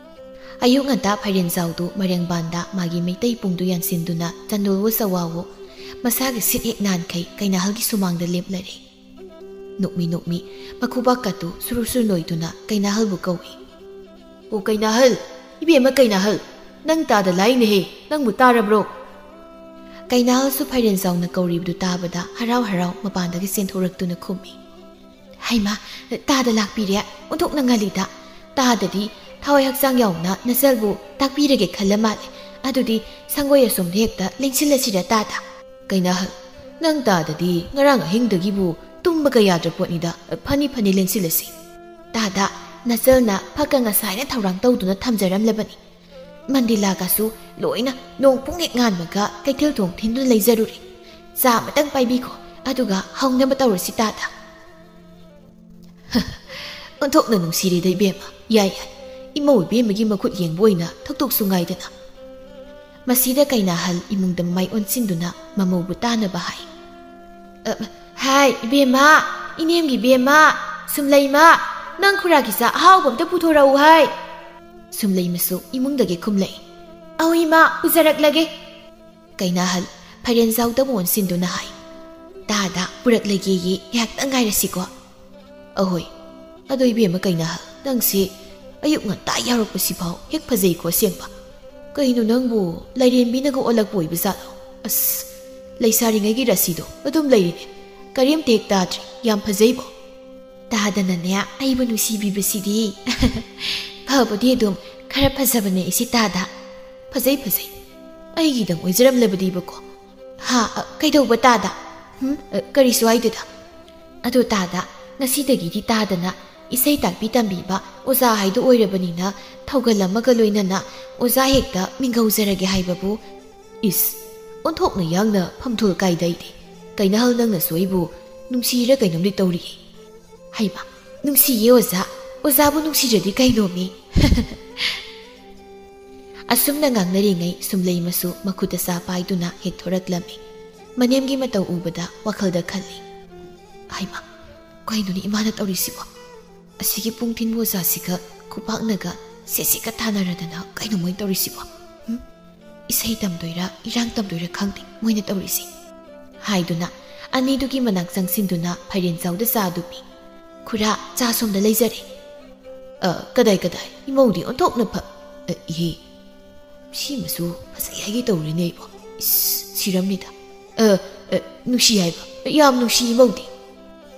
ꯑꯌꯨꯛ ꯉꯟꯇꯥ ꯐꯥꯏꯔꯦꯟꯖꯥꯎꯗꯨ ꯃꯔꯦꯡꯕꯥꯟꯗ ꯃꯥꯒꯤ ꯃꯩꯇꯩ ꯄꯨꯡꯗꯨ ꯌꯥꯟꯁꯤꯟꯗꯨꯅ ꯆꯟꯗꯣꯜꯋꯣ ꯆꯋꯥꯋꯣ ꯃꯁꯥꯒꯤ ꯁꯤꯠ ꯍꯦꯛ ꯅꯥꯟꯈꯩ ꯀꯩꯅꯥꯍꯜꯒꯤ ꯁꯨꯃꯥꯡꯗ ꯂꯦꯞꯂꯔꯦ꯫ ꯅꯣꯛꯃꯤ ꯅꯣꯛꯃꯤ ꯃꯈꯨꯕꯥꯛꯀꯗꯨ ꯁꯨꯔꯨ ꯁꯨꯔꯨ ꯅꯣꯏꯗꯨꯅ ꯀꯩꯅꯥꯍꯜꯕꯨ ꯀꯧꯏ꯫ "ꯑꯣ ꯀꯩꯅꯥꯍꯜ, ꯏꯕꯦꯝꯃ ꯀꯩꯅꯥꯍꯜ, ꯅꯪ ꯇꯥꯗ ꯂꯥꯛꯏꯅꯦꯍꯦ, ꯅꯪꯕꯨ ꯇꯥꯔꯕ꯭ꯔꯣ?" ꯀꯩꯅꯥꯍꯜꯁꯨ ꯐꯥꯏꯔꯦꯟꯖꯥꯎꯅ ꯀꯧꯔꯤꯕꯗꯨ ꯇꯥꯕꯗ ꯍꯔꯥꯎ ꯍꯔꯥꯎ ꯃꯄꯥꯟꯗꯒꯤ ꯆꯦꯟꯊꯣꯔꯛꯇꯨꯅ ꯈꯨꯝꯃꯤ꯫ "ꯍꯩꯃꯥ, ꯇꯥꯗ ꯂꯥꯛꯄꯤꯔꯦ, ꯑꯣꯟꯊꯣꯛꯅ ꯉꯜꯂꯤꯗ꯫ ꯇꯥꯗꯗꯤ ꯊꯋꯥꯏ ꯍꯛꯆꯥꯡ ꯌꯥꯎꯅ ꯅꯆꯜꯕꯨ ꯇꯥꯛꯄꯤꯔꯒꯦ ꯈꯜꯂ ꯃꯥꯜꯂꯦ꯫ ꯑꯗꯨꯗꯤ ꯁꯪꯒꯣꯏ ꯑꯁꯣꯝꯗ ꯍꯦꯛꯇ ꯂꯦꯡꯁꯤꯜꯂꯁꯤꯔ ꯇꯥꯗ?" "ꯀꯩꯅꯥꯍꯜ, ꯅꯪ ꯇꯥꯗꯗꯤ ꯉꯔꯥꯡ ꯑꯍꯤꯡꯗꯒꯤꯕꯨ ꯇꯨꯝꯕꯒ ꯌꯥꯗ꯭ꯔ ꯄꯣꯠꯅꯤꯗ꯫ ꯐꯅꯤ ꯐꯅꯤ, ꯂꯦꯡꯁꯤꯜꯂꯁꯤ꯫ ꯇꯥꯗ, ꯅꯆꯜꯅ ꯐꯛꯀ ꯉꯁꯥꯏꯅ ꯊꯧꯔꯥꯡ ꯇꯧꯗꯨꯅ ꯊꯝꯖꯔꯝꯂꯕꯅꯤ꯫ ꯃꯟꯗꯤꯂꯥꯒꯁꯨ ꯂꯣꯏꯅ ꯅꯣꯡ ꯄꯨꯡ ꯍꯦꯛ ꯉꯥꯟꯕꯒ ꯀꯩꯊꯦꯜ ꯊꯣꯡ ꯊꯤꯟꯗꯨꯅ ꯂꯩꯖꯔꯨꯔꯦ꯫ ꯆꯥ ꯑꯃꯇꯪ ꯄꯥꯏꯕꯤꯈꯣ, ꯑꯗꯨꯒ ꯍꯧꯅꯕ ꯇꯧꯔꯁꯤ ꯇꯥꯗ꯫" "ꯑꯣꯟꯊꯣꯛꯅ ꯅꯨꯡꯁꯤꯔꯦꯗ ꯏꯕꯦꯝꯃ꯫ ꯌꯥꯏ ꯌꯥꯏ, ꯏꯃꯧ ꯏꯕꯦꯝꯃꯒꯤ ꯃꯈꯨꯠ ꯌꯦꯡꯕ ꯑꯣꯏꯅ ꯊꯛꯇꯣꯛꯁꯨ ꯉꯥꯏꯗꯅ꯫" ꯃꯁꯤꯗ ꯀꯩꯅꯥꯍꯜ ꯏꯃꯨꯡꯗ ꯃꯥꯏ ꯑꯣꯟꯁꯤꯟꯗꯨꯅ ꯃꯃꯧꯕꯨ ꯇꯥꯅꯕ ꯍꯥꯏ꯫ "ꯑ, ꯍꯥꯏ ꯏꯕꯦꯝꯃ, ꯏꯅꯦꯝꯒꯤ ꯏꯕꯦꯝꯃ, ꯁꯨꯝꯂꯩꯃ, ꯅꯪ ꯈꯨꯔꯥꯒꯤ ꯆꯥꯛ ꯑꯍꯥꯎꯕ ꯑꯝꯇ ꯄꯨꯊꯣꯔꯛꯎ ꯍꯥꯏ꯫" ꯁꯨꯝꯂꯩꯃꯁꯨ ꯏꯃꯨꯡꯗꯒꯤ ꯈꯨꯝꯂꯛꯏ꯫ "ꯑꯧ ꯏꯃꯥ, ꯄꯨꯖꯔꯛꯂꯒꯦ꯫" ꯀꯩꯅꯥꯍꯜ ꯐꯥꯏꯔꯦꯟꯖꯥꯎꯗ ꯑꯃꯨꯛ ꯑꯣꯟꯁꯤꯟꯗꯨꯅ ꯍꯥꯏ꯫ "ꯇꯥꯗ, ꯄꯨꯔꯛꯂꯒꯦꯌꯦ, ꯉꯥꯏꯍꯥꯛꯇꯪ ꯉꯥꯏꯔꯁꯤꯀꯣ꯫" "ꯑꯍꯣꯏ, ꯑꯗꯣ ꯏꯕꯦꯝꯃ ꯀꯩꯅꯥꯍꯜ, ꯅꯪꯁꯦ ꯑꯌꯨꯛ ꯉꯟꯇꯥ ꯌꯥꯎꯔꯛꯄꯁꯤꯐꯥꯎ ꯍꯦꯛ ꯐꯖꯩꯀꯣ ꯑꯁꯦꯡꯕ꯫ ꯀꯩꯅꯣ ꯅꯪꯕꯨ ꯂꯥꯏꯔꯦꯝꯕꯤꯅꯒ ꯑꯣꯜꯂꯛꯄ ꯑꯣꯏꯕ ꯖꯥꯠꯂꯣ? ꯑꯁ, ꯂꯩꯁꯥꯔꯤꯉꯩꯒꯤ ꯔꯥꯁꯤꯗꯣ ꯑꯗꯨꯝ ꯂꯩꯔꯤꯅꯦ꯫ ꯀꯔꯤꯝꯇ ꯍꯦꯛ ꯇꯥꯗ꯭ꯔꯤ, ꯌꯥꯝ ꯐꯖꯩꯕꯣ꯫" "ꯇꯥꯗꯅꯅꯦ ꯑꯩꯕꯨ ꯅꯨꯡꯁꯤꯕꯤꯕꯁꯤꯗꯤ꯫" "ꯐꯕꯨꯗꯤ ꯑꯗꯨꯝ ꯈꯔ ꯐꯖꯕꯅꯦ ꯑꯩꯁꯦ ꯇꯥꯗ꯫" "ꯐꯖꯩ, ꯐꯖꯩ꯫ ꯑꯩꯒꯤꯗꯪ ꯑꯣꯏꯖꯔꯝꯂꯕꯗꯤꯕꯀꯣ꯫" "ꯍꯥ, ꯑ, ꯀꯩꯗꯧꯕ ꯇꯥꯗ?" "ꯍꯨꯝ, ꯑ, ꯀꯔꯤꯁꯨ ꯍꯥꯏꯗꯦꯗ꯫ ꯑꯗꯣ ꯇꯥꯗ, ꯉꯁꯤꯗꯒꯤꯗꯤ ꯇꯥꯗꯅ ꯏꯁꯩ ꯇꯥꯛꯄꯤ ꯇꯝꯕꯤꯕ ꯑꯣꯖꯥ ꯍꯥꯏꯗꯣ ꯑꯣꯏꯔꯕꯅꯤꯅ ꯊꯧꯒꯜ ꯑꯃꯒ ꯂꯣꯏꯅꯅ ꯑꯣꯖꯥ ꯍꯦꯛꯇ ꯃꯤꯡꯒꯧꯖꯔꯒꯦ ꯍꯥꯏꯕꯕꯨ꯫" "ꯏꯁ, ꯑꯣꯟꯊꯣꯛꯅ ꯌꯥꯡꯅ ꯐꯝꯊꯣꯜ ꯀꯥꯏꯗꯥꯏꯗꯤ꯫ ꯀꯩꯅꯥꯍꯜ ꯅꯪꯅꯁꯨ ꯑꯩꯕꯨ ꯅꯨꯡꯁꯤꯔ ꯀꯩꯅꯣꯝꯗꯤ ꯇꯧꯔꯤꯌꯦ꯫" "ꯍꯩꯃꯥ, ꯅꯨꯡꯁꯤꯌꯦ ꯑꯣꯖꯥ꯫ ꯑꯣꯖꯥꯕꯨ ꯅꯨꯡꯁꯤꯗ꯭ꯔꯗꯤ ꯀꯩꯅꯣꯃꯤ?" ꯑꯁꯨꯝꯅ ꯉꯥꯡꯅꯔꯤꯉꯩ ꯁꯨꯝꯂꯩꯃꯁꯨ ꯃꯈꯨꯠꯇ ꯆꯥ ꯄꯥꯏꯗꯨꯅ ꯍꯦꯛ ꯊꯣꯔꯛꯂꯝꯃꯤ꯫ ꯃꯅꯦꯝꯒꯤ ꯃꯇꯧ ꯎꯕꯗ ꯋꯥꯈꯜꯗ ꯈꯜꯂꯤ, "ꯍꯩꯃꯥ, ꯀꯩꯅꯣꯅꯦ ꯏꯃꯥꯅ ꯇꯧꯔꯤꯁꯤꯕꯣ? ꯑꯁꯤꯒꯤ ꯄꯨꯡ ꯊꯤꯟꯕ ꯑꯣꯖꯥꯁꯤꯒ ꯈꯨꯄꯥꯛꯅꯒ ꯁꯦꯠꯁꯤꯒ ꯊꯥꯅꯔꯗꯅ ꯀꯩꯅꯣ ꯃꯣꯏꯅ ꯇꯧꯔꯤꯁꯤꯕꯣ? ꯍꯨꯝ? ꯏꯁꯩ ꯇꯝꯗꯣꯏꯔꯥ ꯏꯔꯥꯡ ꯇꯝꯗꯣꯏꯔꯥ ꯈꯪꯗꯦ ꯃꯣꯏꯅ ꯇꯧꯔꯤꯁꯤ"꯫ ꯍꯥꯏꯗꯨꯅ ꯑꯅꯤꯗꯨꯒꯤ ꯃꯅꯥꯛ ꯆꯪꯁꯤꯟꯗꯨꯅ ꯐꯥꯏꯔꯦꯟꯖꯥꯎꯗ ꯆꯥ ꯑꯗꯨ ꯄꯤ꯫ "ꯈꯨꯔꯥ, ꯆꯥ ꯁꯣꯝꯗ ꯂꯩꯖꯔꯦ"꯫ "ꯑ, ꯀꯗꯥꯏ ꯀꯗꯥꯏ? ꯏꯃꯧꯗꯤ ꯑꯣꯟꯊꯣꯛꯅ ꯐ-, ꯑ, ꯏꯍꯦ꯫ ꯁꯤꯃꯁꯨ ꯐꯖꯩ ꯍꯥꯏꯒꯦ ꯇꯧꯔꯤꯅꯦ ꯑꯩꯕꯣ꯫ ꯏꯁ, ꯁꯤꯔꯝꯅꯤꯗ꯫ ꯑ, ꯑ, ꯅꯨꯡꯁꯤ ꯍꯥꯏꯕ꯫ ꯌꯥꯝ ꯅꯨꯡꯁꯤ ꯏꯃꯧꯗꯤ"꯫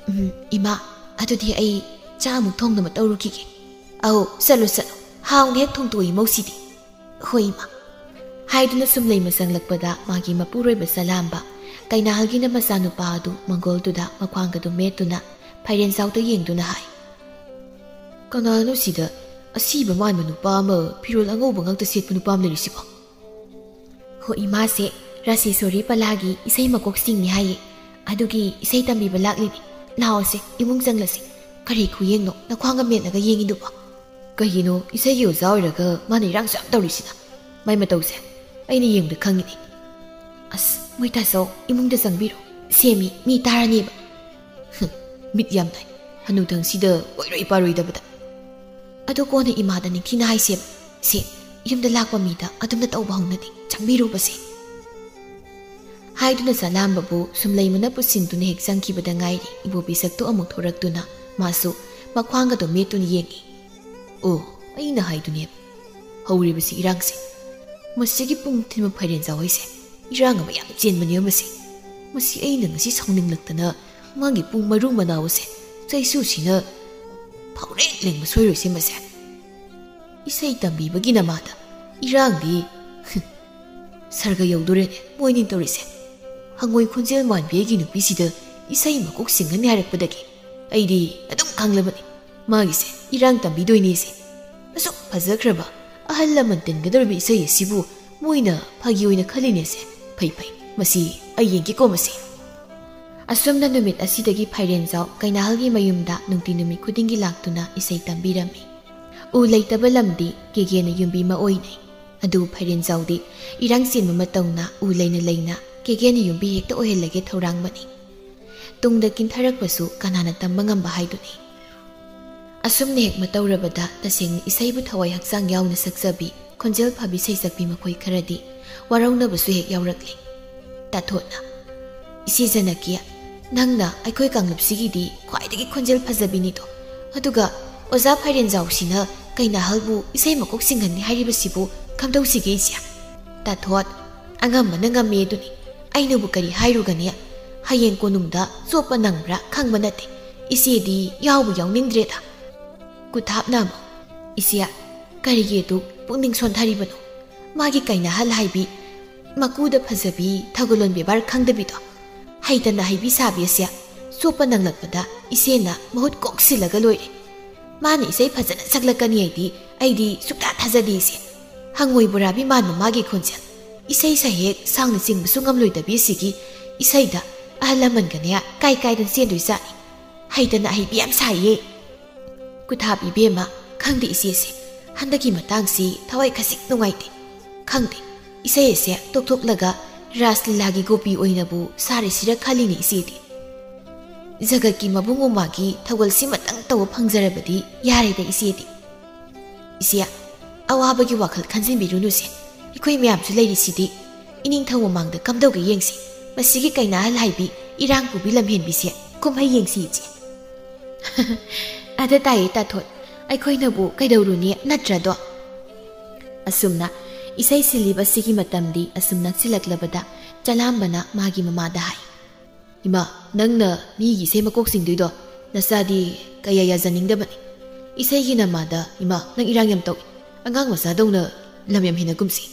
"ꯎꯝ, ꯏꯃꯥ, ꯑꯗꯨꯗꯤ ꯑꯩ ꯆꯥ ꯑꯃꯨꯛ ꯊꯣꯡꯅꯕ ꯇꯧꯔꯨꯈꯤꯒꯦ"꯫ "ꯑꯧ, ꯆꯠꯂꯣ, ꯆꯠꯂꯣ꯫ ꯍꯥꯎꯅ ꯍꯦꯛ ꯊꯣꯡꯇꯣꯛꯏ ꯏꯃꯧꯁꯤꯗꯤ"꯫ "ꯍꯣꯏ, ꯏꯃꯥ"꯫ ꯍꯥꯏꯗꯨꯅ ꯁꯨꯝꯂꯩꯃ ꯆꯪꯂꯛꯄꯗ ꯃꯥꯒꯤ ꯃꯄꯨꯔꯣꯏꯕ ꯆꯂꯥꯝꯕ ꯀꯩꯅꯥꯍꯜꯒꯤꯅ ꯃꯆꯥꯅꯨꯄꯥ ꯑꯗꯨ ꯃꯪꯒꯣꯜꯗꯨꯗ ꯃꯈ꯭ꯋꯥꯡꯒꯗꯨ ꯃꯦꯠꯇꯨꯅ ꯐꯥꯏꯔꯦꯟꯖꯥꯎꯗ ꯌꯦꯡꯗꯨꯅ ꯍꯥꯏ, "ꯀꯅꯥꯅꯣ ꯁꯤꯗ ꯑꯁꯤꯕ ꯃꯥꯟꯕ ꯅꯨꯄꯥ ꯑꯃ ꯐꯤꯔꯣꯜ ꯑꯉꯧꯕ ꯉꯥꯛꯇ ꯁꯦꯠꯄ ꯅꯨꯄꯥ ꯑꯃ ꯂꯩꯔꯤꯁꯤꯕꯣ?" "ꯍꯣ, ꯏꯃꯥꯁꯦ ꯔꯥꯁꯦꯁꯣꯔꯤ ꯄꯂꯥꯒꯤ ꯏꯁꯩ ꯃꯀꯣꯛꯁꯤꯡꯅꯤ ꯍꯥꯏꯌꯦ꯫ ꯑꯗꯨꯒꯤ ꯏꯁꯩ ꯇꯝꯕꯤꯕ ꯂꯥꯛꯂꯤꯅꯤ꯫ ꯂꯥꯛꯑꯣꯁꯦ, ꯏꯃꯨꯡ ꯆꯪꯂꯁꯤ꯫ ꯀꯔꯤ ꯈꯨꯌꯦꯡꯅꯣ ꯅꯈ꯭ꯋꯥꯡꯒ ꯃꯦꯠꯂꯒ ꯌꯦꯡꯉꯤꯗꯨꯕꯣ?" "ꯀꯩꯒꯤꯅꯣ ꯏꯁꯩꯒꯤ ꯑꯣꯖꯥ ꯑꯣꯏꯔꯒ ꯃꯥꯅ ꯏꯔꯥꯡꯁꯨ ꯌꯥꯝ ꯇꯧꯔꯤꯁꯤꯅ? ꯃꯥꯏ ꯃꯇꯧꯁꯦ ꯑꯩꯅ ꯌꯦꯡꯕꯗ ꯈꯪꯉꯤꯅꯦ"꯫ "ꯑꯁ, ꯃꯣꯏ ꯇꯥꯆꯧ, ꯏꯃꯨꯡꯗ ꯆꯪꯕꯤꯔꯣ꯫ ꯁꯦꯝꯃꯤ, ꯃꯤ ꯇꯥꯔꯅꯦꯕ"꯫ "ꯍꯨꯝ, ꯃꯤꯠ ꯌꯥꯝ ꯅꯥꯏ꯫ ꯍꯅꯨꯊꯪꯁꯤꯗ ꯑꯣꯏꯔꯣꯏ ꯄꯥꯔꯣꯏꯗꯕꯗ"꯫ "ꯑꯗꯣ ꯀꯣꯟꯅ ꯏꯃꯥꯗ ꯅꯤꯡꯊꯤꯅ ꯍꯥꯏꯁꯦꯕ꯫ ꯁꯦ, ꯌꯨꯝꯗ ꯂꯥꯛꯄ ꯃꯤꯗ ꯑꯗꯨꯝꯅ ꯇꯧꯕ ꯍꯧꯅꯗꯦ꯫ ꯆꯪꯕꯤꯔꯨꯕꯁꯦ"꯫ ꯍꯥꯏꯗꯨꯅ ꯆꯂꯥꯝꯕꯕꯨ ꯁꯨꯝꯂꯩꯃꯅ ꯄꯨꯠꯁꯤꯟꯗꯨꯅ ꯍꯦꯛ ꯆꯪꯈꯤꯕꯗ ꯉꯥꯏꯔꯤ ꯏꯕꯣꯕꯤ ꯁꯛꯇꯨ ꯑꯃꯨꯛ ꯊꯣꯔꯛꯇꯨꯅ ꯃꯥꯁꯨ ꯃꯈ꯭ꯋꯥꯡꯒꯗꯣ ꯃꯦꯠꯇꯨꯅ ꯌꯦꯡꯉꯤ꯫ "ꯑꯣ, ꯑꯩꯅ ꯍꯥꯏꯗꯨꯅꯦꯕ, ꯍꯧꯔꯤꯕꯁꯤ ꯏꯔꯥꯡꯁꯦ꯫ ꯃꯁꯤꯒꯤ ꯄꯨꯡ ꯊꯤꯟꯕ ꯐꯥꯏꯔꯦꯟꯖꯥꯎ ꯍꯣꯏꯁꯦ ꯏꯔꯥꯡ ꯑꯃ ꯌꯥꯝ ꯆꯦꯟꯕꯅꯦꯕ ꯃꯁꯤ꯫ ꯃꯁꯤ ꯑꯩꯅ ꯉꯁꯤ ꯁꯥꯎꯅꯤꯡꯂꯛꯇꯅ ꯃꯥꯒꯤ ꯄꯨꯡ ꯃꯔꯨ ꯃꯅꯥꯎ ꯑꯁꯦ ꯆꯩꯁꯨꯁꯤꯅ ꯐꯥꯎꯔꯦꯛ ꯂꯦꯡꯕ ꯁꯣꯏꯔꯣꯏꯁꯦ ꯃꯁꯦ꯫ ꯏꯁꯩ ꯇꯝꯕꯤꯕꯒꯤ ꯅꯃꯥꯗ ꯏꯔꯥꯡꯗꯤ ꯁꯔꯒ ꯌꯧꯗꯣꯔꯦꯅꯦ ꯃꯣꯏꯅꯤ ꯇꯧꯔꯤꯁꯦ꯫ ꯍꯉꯣꯏ ꯈꯣꯟꯖꯦꯜ ꯃꯥꯟꯕꯤ ꯑꯩꯒꯤ ꯅꯨꯄꯤꯁꯤꯗ ꯏꯁꯩ ꯃꯀꯣꯛ ꯁꯤꯡꯒꯅꯤ ꯍꯥꯏꯔꯛꯄꯗꯒꯤ ꯑꯩꯗꯤ ꯑꯗꯨꯝ ꯈꯪꯂꯕꯅꯤ ꯃꯥꯒꯤꯁꯦ ꯏꯔꯥꯡ ꯇꯝꯕꯤꯗꯣꯏꯅꯦꯁꯦ꯫ ꯑꯁꯨꯛ ꯐꯖꯈ꯭ꯔꯕ ꯑꯍꯜ ꯂꯃꯟ ꯇꯤꯟꯒꯗꯧꯔꯤꯕ ꯏꯁꯩ ꯑꯁꯤꯕꯨ ꯃꯣꯏꯅ ꯐꯥꯒꯤ ꯑꯣꯏꯅ ꯈꯜꯂꯤꯅꯦꯁꯦ꯫ ꯐꯩ ꯐꯩ, ꯃꯁꯤ ꯑꯩ ꯌꯦꯡꯒꯦꯀꯣ ꯃꯁꯤ"꯫ ꯑꯁꯨꯝꯅ ꯅꯨꯃꯤꯠ ꯑꯁꯤꯗꯒꯤ ꯐꯥꯏꯔꯦꯟꯖꯥꯎ ꯀꯩꯅꯥꯍꯜꯒꯤ ꯃꯌꯨꯝꯗ ꯅꯨꯡꯇꯤ ꯅꯨꯃꯤꯠ ꯈꯨꯗꯤꯡꯒꯤ ꯂꯥꯛꯇꯨꯅ ꯏꯁꯩ ꯇꯝꯕꯤꯔꯝꯃꯤ꯫ ꯎ ꯂꯩꯇꯕ ꯂꯝꯗꯤ ꯀꯦꯒꯦꯅ ꯌꯨꯝꯕꯤ ꯃꯑꯣꯏꯅꯩ꯫ ꯑꯗꯨ ꯐꯩꯔꯦꯟꯖꯥꯎꯗꯤ ꯏꯔꯥꯡ ꯆꯦꯟꯕ ꯃꯇꯧꯅ ꯎ ꯂꯩꯅ ꯂꯩꯅ ꯀꯦꯒꯦꯅ ꯌꯨꯝꯕꯤ ꯍꯦꯛꯇ ꯑꯣꯏꯍꯜꯂꯒꯦ ꯊꯧꯔꯥꯡꯕꯅꯤ꯫ ꯇꯨꯡꯗ ꯀꯤꯟꯊꯔꯛꯄꯁꯨ ꯀꯅꯥꯅ ꯇꯝꯕ ꯉꯝꯕ ꯍꯥꯏꯗꯨꯅꯤ꯫ ꯑꯁꯨꯝꯅ ꯍꯦꯛ ꯃꯇꯧꯔꯕꯗ ꯇꯁꯦꯡꯅ ꯏꯁꯩꯕꯨ ꯊꯋꯥꯏ ꯍꯛꯆꯥꯡ ꯌꯥꯎꯅ ꯁꯛꯆꯕꯤ, ꯈꯣꯟꯖꯦꯜ ꯐꯕꯤ ꯁꯩꯁꯛꯄꯤ ꯃꯈꯣꯏ ꯈꯔꯗꯤ ꯋꯥꯔꯧꯅꯕꯁꯨ ꯍꯦꯛ ꯌꯥꯎꯔꯛꯂꯤ꯫ ꯇꯥꯊꯣꯠꯅ, "ꯏꯆꯦ ꯖꯅꯀꯤ, ꯅꯪꯅ ꯑꯩꯈꯣꯏ ꯀꯥꯡꯂꯨꯞꯁꯤꯒꯤꯗꯤ ꯈ꯭ꯋꯥꯏꯗꯒꯤ ꯈꯣꯟꯖꯦꯜ ꯐꯖꯕꯤꯅꯤꯗꯣ꯫ ꯑꯗꯨꯒ ꯑꯣꯖꯥ ꯐꯩꯔꯦꯟꯖꯥꯎꯁꯤꯅ ꯀꯩꯅꯥꯍꯜꯕꯨ ꯏꯁꯩ ꯃꯀꯣꯛ ꯁꯤꯡꯍꯟꯅꯤ ꯍꯥꯏꯔꯤꯕꯁꯤꯕꯨ ꯀꯝꯗꯧꯁꯤꯒꯦ ꯏꯆꯦ?" ꯇꯥꯊꯣꯠ, "ꯑꯉꯝꯕꯅ ꯉꯝꯃꯦ ꯑꯗꯨꯅꯤ꯫ ꯑꯩꯅꯕꯨ ꯀꯔꯤ ꯍꯥꯏꯔꯨꯒꯅꯤ? ꯍꯌꯦꯡ ꯀꯣꯅꯨꯡꯗ ꯆꯣꯞꯄ ꯅꯪꯕ꯭ꯔꯥ ꯈꯪꯕ ꯅꯠꯇꯦ꯫ ꯏꯆꯦꯗꯤ ꯌꯥꯎꯕꯨ ꯌꯥꯎꯅꯤꯡꯗ꯭ꯔꯦꯗ꯫" ꯀꯨꯊꯥꯞꯅ ꯑꯃꯨꯛ, "ꯏꯆꯦ, ꯀꯔꯤꯒꯤ ꯑꯗꯨꯛ ꯄꯨꯛꯅꯤꯡ ꯁꯣꯟꯊꯔꯤꯕꯅꯣ? ꯃꯥꯒꯤ ꯀꯩꯅꯥꯍꯜ ꯍꯥꯏꯕꯤ, ꯃꯀꯨꯗ ꯐꯖꯕꯤ, ꯊꯧꯒꯜꯂꯣꯟ ꯕꯦꯕꯥꯔ ꯈꯪꯗꯕꯤꯗꯣ, ꯍꯩꯇꯅ ꯍꯩꯕꯤ ꯁꯥꯕꯤ ꯑꯁꯦ ꯆꯣꯞꯄ ꯅꯪꯂꯛꯄꯗ ꯏꯆꯦꯅ ꯃꯍꯨꯠ ꯀꯣꯛꯁꯤꯜꯂꯒ ꯂꯣꯏꯔꯦ꯫ ꯃꯥꯅ ꯏꯁꯩ ꯐꯖꯅ ꯁꯛꯂꯛꯀꯅꯤ ꯍꯥꯏꯗꯤ ꯑꯩꯗꯤ ꯁꯨꯛꯊꯥ ꯊꯥꯖꯗꯦ ꯏꯆꯦ꯫ ꯍꯪꯉꯣꯏ ꯕꯣꯔꯥꯕꯤ ꯃꯥꯟꯕ ꯃꯥꯒꯤ ꯈꯣꯟꯖꯦꯜ, ꯏꯁꯩ ꯁꯩꯍꯦꯛ ꯁꯥꯡꯅ ꯆꯤꯡꯕꯁꯨ ꯉꯝꯂꯣꯏꯗꯕꯤ ꯑꯁꯤꯒꯤ ꯏꯁꯩꯗ ꯑꯍꯜ ꯂꯃꯟꯒꯅꯦ ꯀꯥꯏ ꯀꯥꯏꯗꯅ ꯆꯦꯟꯗꯣꯏꯖꯥꯠꯅꯤ꯫ ꯍꯩꯇꯅ ꯑꯍꯩꯕꯤ ꯌꯥꯝ ꯁꯥꯏꯌꯦ꯫" "ꯀꯨꯊꯥꯞ ꯏꯕꯦꯝꯃ, ꯈꯪꯗꯦ ꯏꯆꯦꯁꯦ, ꯍꯟꯗꯛꯀꯤ ꯃꯇꯥꯡꯁꯤ ꯊꯋꯥꯏ ꯈꯖꯤꯛ ꯅꯨꯡꯉꯥꯏꯇꯦ꯫ ꯈꯪꯗꯦ, ꯏꯁꯩ ꯑꯁꯦ ꯇꯣꯛꯊꯣꯛꯂꯒ ꯔꯥꯁ ꯂꯤꯂꯥꯒꯤ ꯒꯣꯄꯤ ꯑꯣꯏꯅꯕꯨ ꯁꯥꯔꯁꯤꯔ ꯈꯜꯂꯤꯅꯦ ꯏꯆꯦꯗꯤ꯫ ꯖꯒꯠꯀꯤ ꯃꯕꯨꯡ ꯎꯃꯥꯒꯤ ꯊꯧꯒꯜꯁꯤꯃꯇꯪ ꯇꯧꯕ ꯐꯪꯖꯔꯕꯗꯤ ꯌꯥꯔꯦꯗ ꯏꯆꯦꯗꯤ꯫" "ꯏꯆꯦ, ꯑꯋꯥꯕꯒꯤ ꯋꯥꯈꯜ ꯈꯟꯖꯤꯟꯕꯤꯔꯨꯅꯨꯁꯦ꯫ ꯑꯩꯈꯣꯏ ꯃꯌꯥꯝꯁꯨ ꯂꯩꯔꯤꯁꯤꯗꯤ꯫ ꯏꯅꯤꯡꯊꯧ ꯃꯃꯥꯡꯗ ꯀꯝꯗꯧꯒꯦ ꯌꯦꯡꯁꯤ꯫ ꯃꯁꯤꯒꯤ ꯀꯩꯅꯥꯍꯜ ꯍꯥꯏꯕꯤ ꯏꯔꯥꯡ ꯄꯨꯕꯤ ꯂꯝꯍꯦꯟꯕꯤꯁꯦ ꯀꯨꯝꯍꯩ ꯌꯦꯡꯁꯤ ꯏꯆꯦ꯫" "ꯑꯗ ꯇꯥꯏꯌꯦ ꯇꯥꯊꯣꯠ, ꯑꯩꯈꯣꯏꯅꯕꯨ ꯀꯩꯗꯧꯔꯨꯅꯤ ꯅꯠꯇ꯭ꯔꯗꯣ?" ꯑꯁꯨꯝꯅ ꯏꯁꯩ ꯁꯤꯜꯂꯤꯕꯁꯤꯒꯤ ꯃꯇꯝꯗꯤ ꯑꯁꯨꯝ ꯅꯛꯁꯤꯜꯂꯛꯂꯕꯗ ꯆꯂꯥꯝꯕꯅ ꯃꯥꯒꯤ ꯃꯃꯥꯗ ꯍꯥꯏ, "ꯏꯃꯥ, ꯅꯪꯅ ꯃꯤꯒꯤ ꯏꯁꯩ ꯃꯀꯣꯛ ꯆꯤꯡꯗꯣꯏꯗꯣ ꯅꯆꯥꯗꯤ ꯀꯌꯥ ꯌꯥꯖꯅꯤꯡꯗꯕꯅꯤ꯫ ꯏꯁꯩꯒꯤ ꯅꯃꯥꯗ, ꯏꯃꯥ, ꯅꯪ ꯏꯔꯥꯡ ꯌꯥꯝ ꯇꯧꯏ꯫ ꯑꯉꯥꯡ ꯃꯆꯥꯗꯧꯅ ꯂꯝ ꯌꯥꯝ ꯍꯦꯟꯅ ꯀꯨꯝꯁꯤ꯫"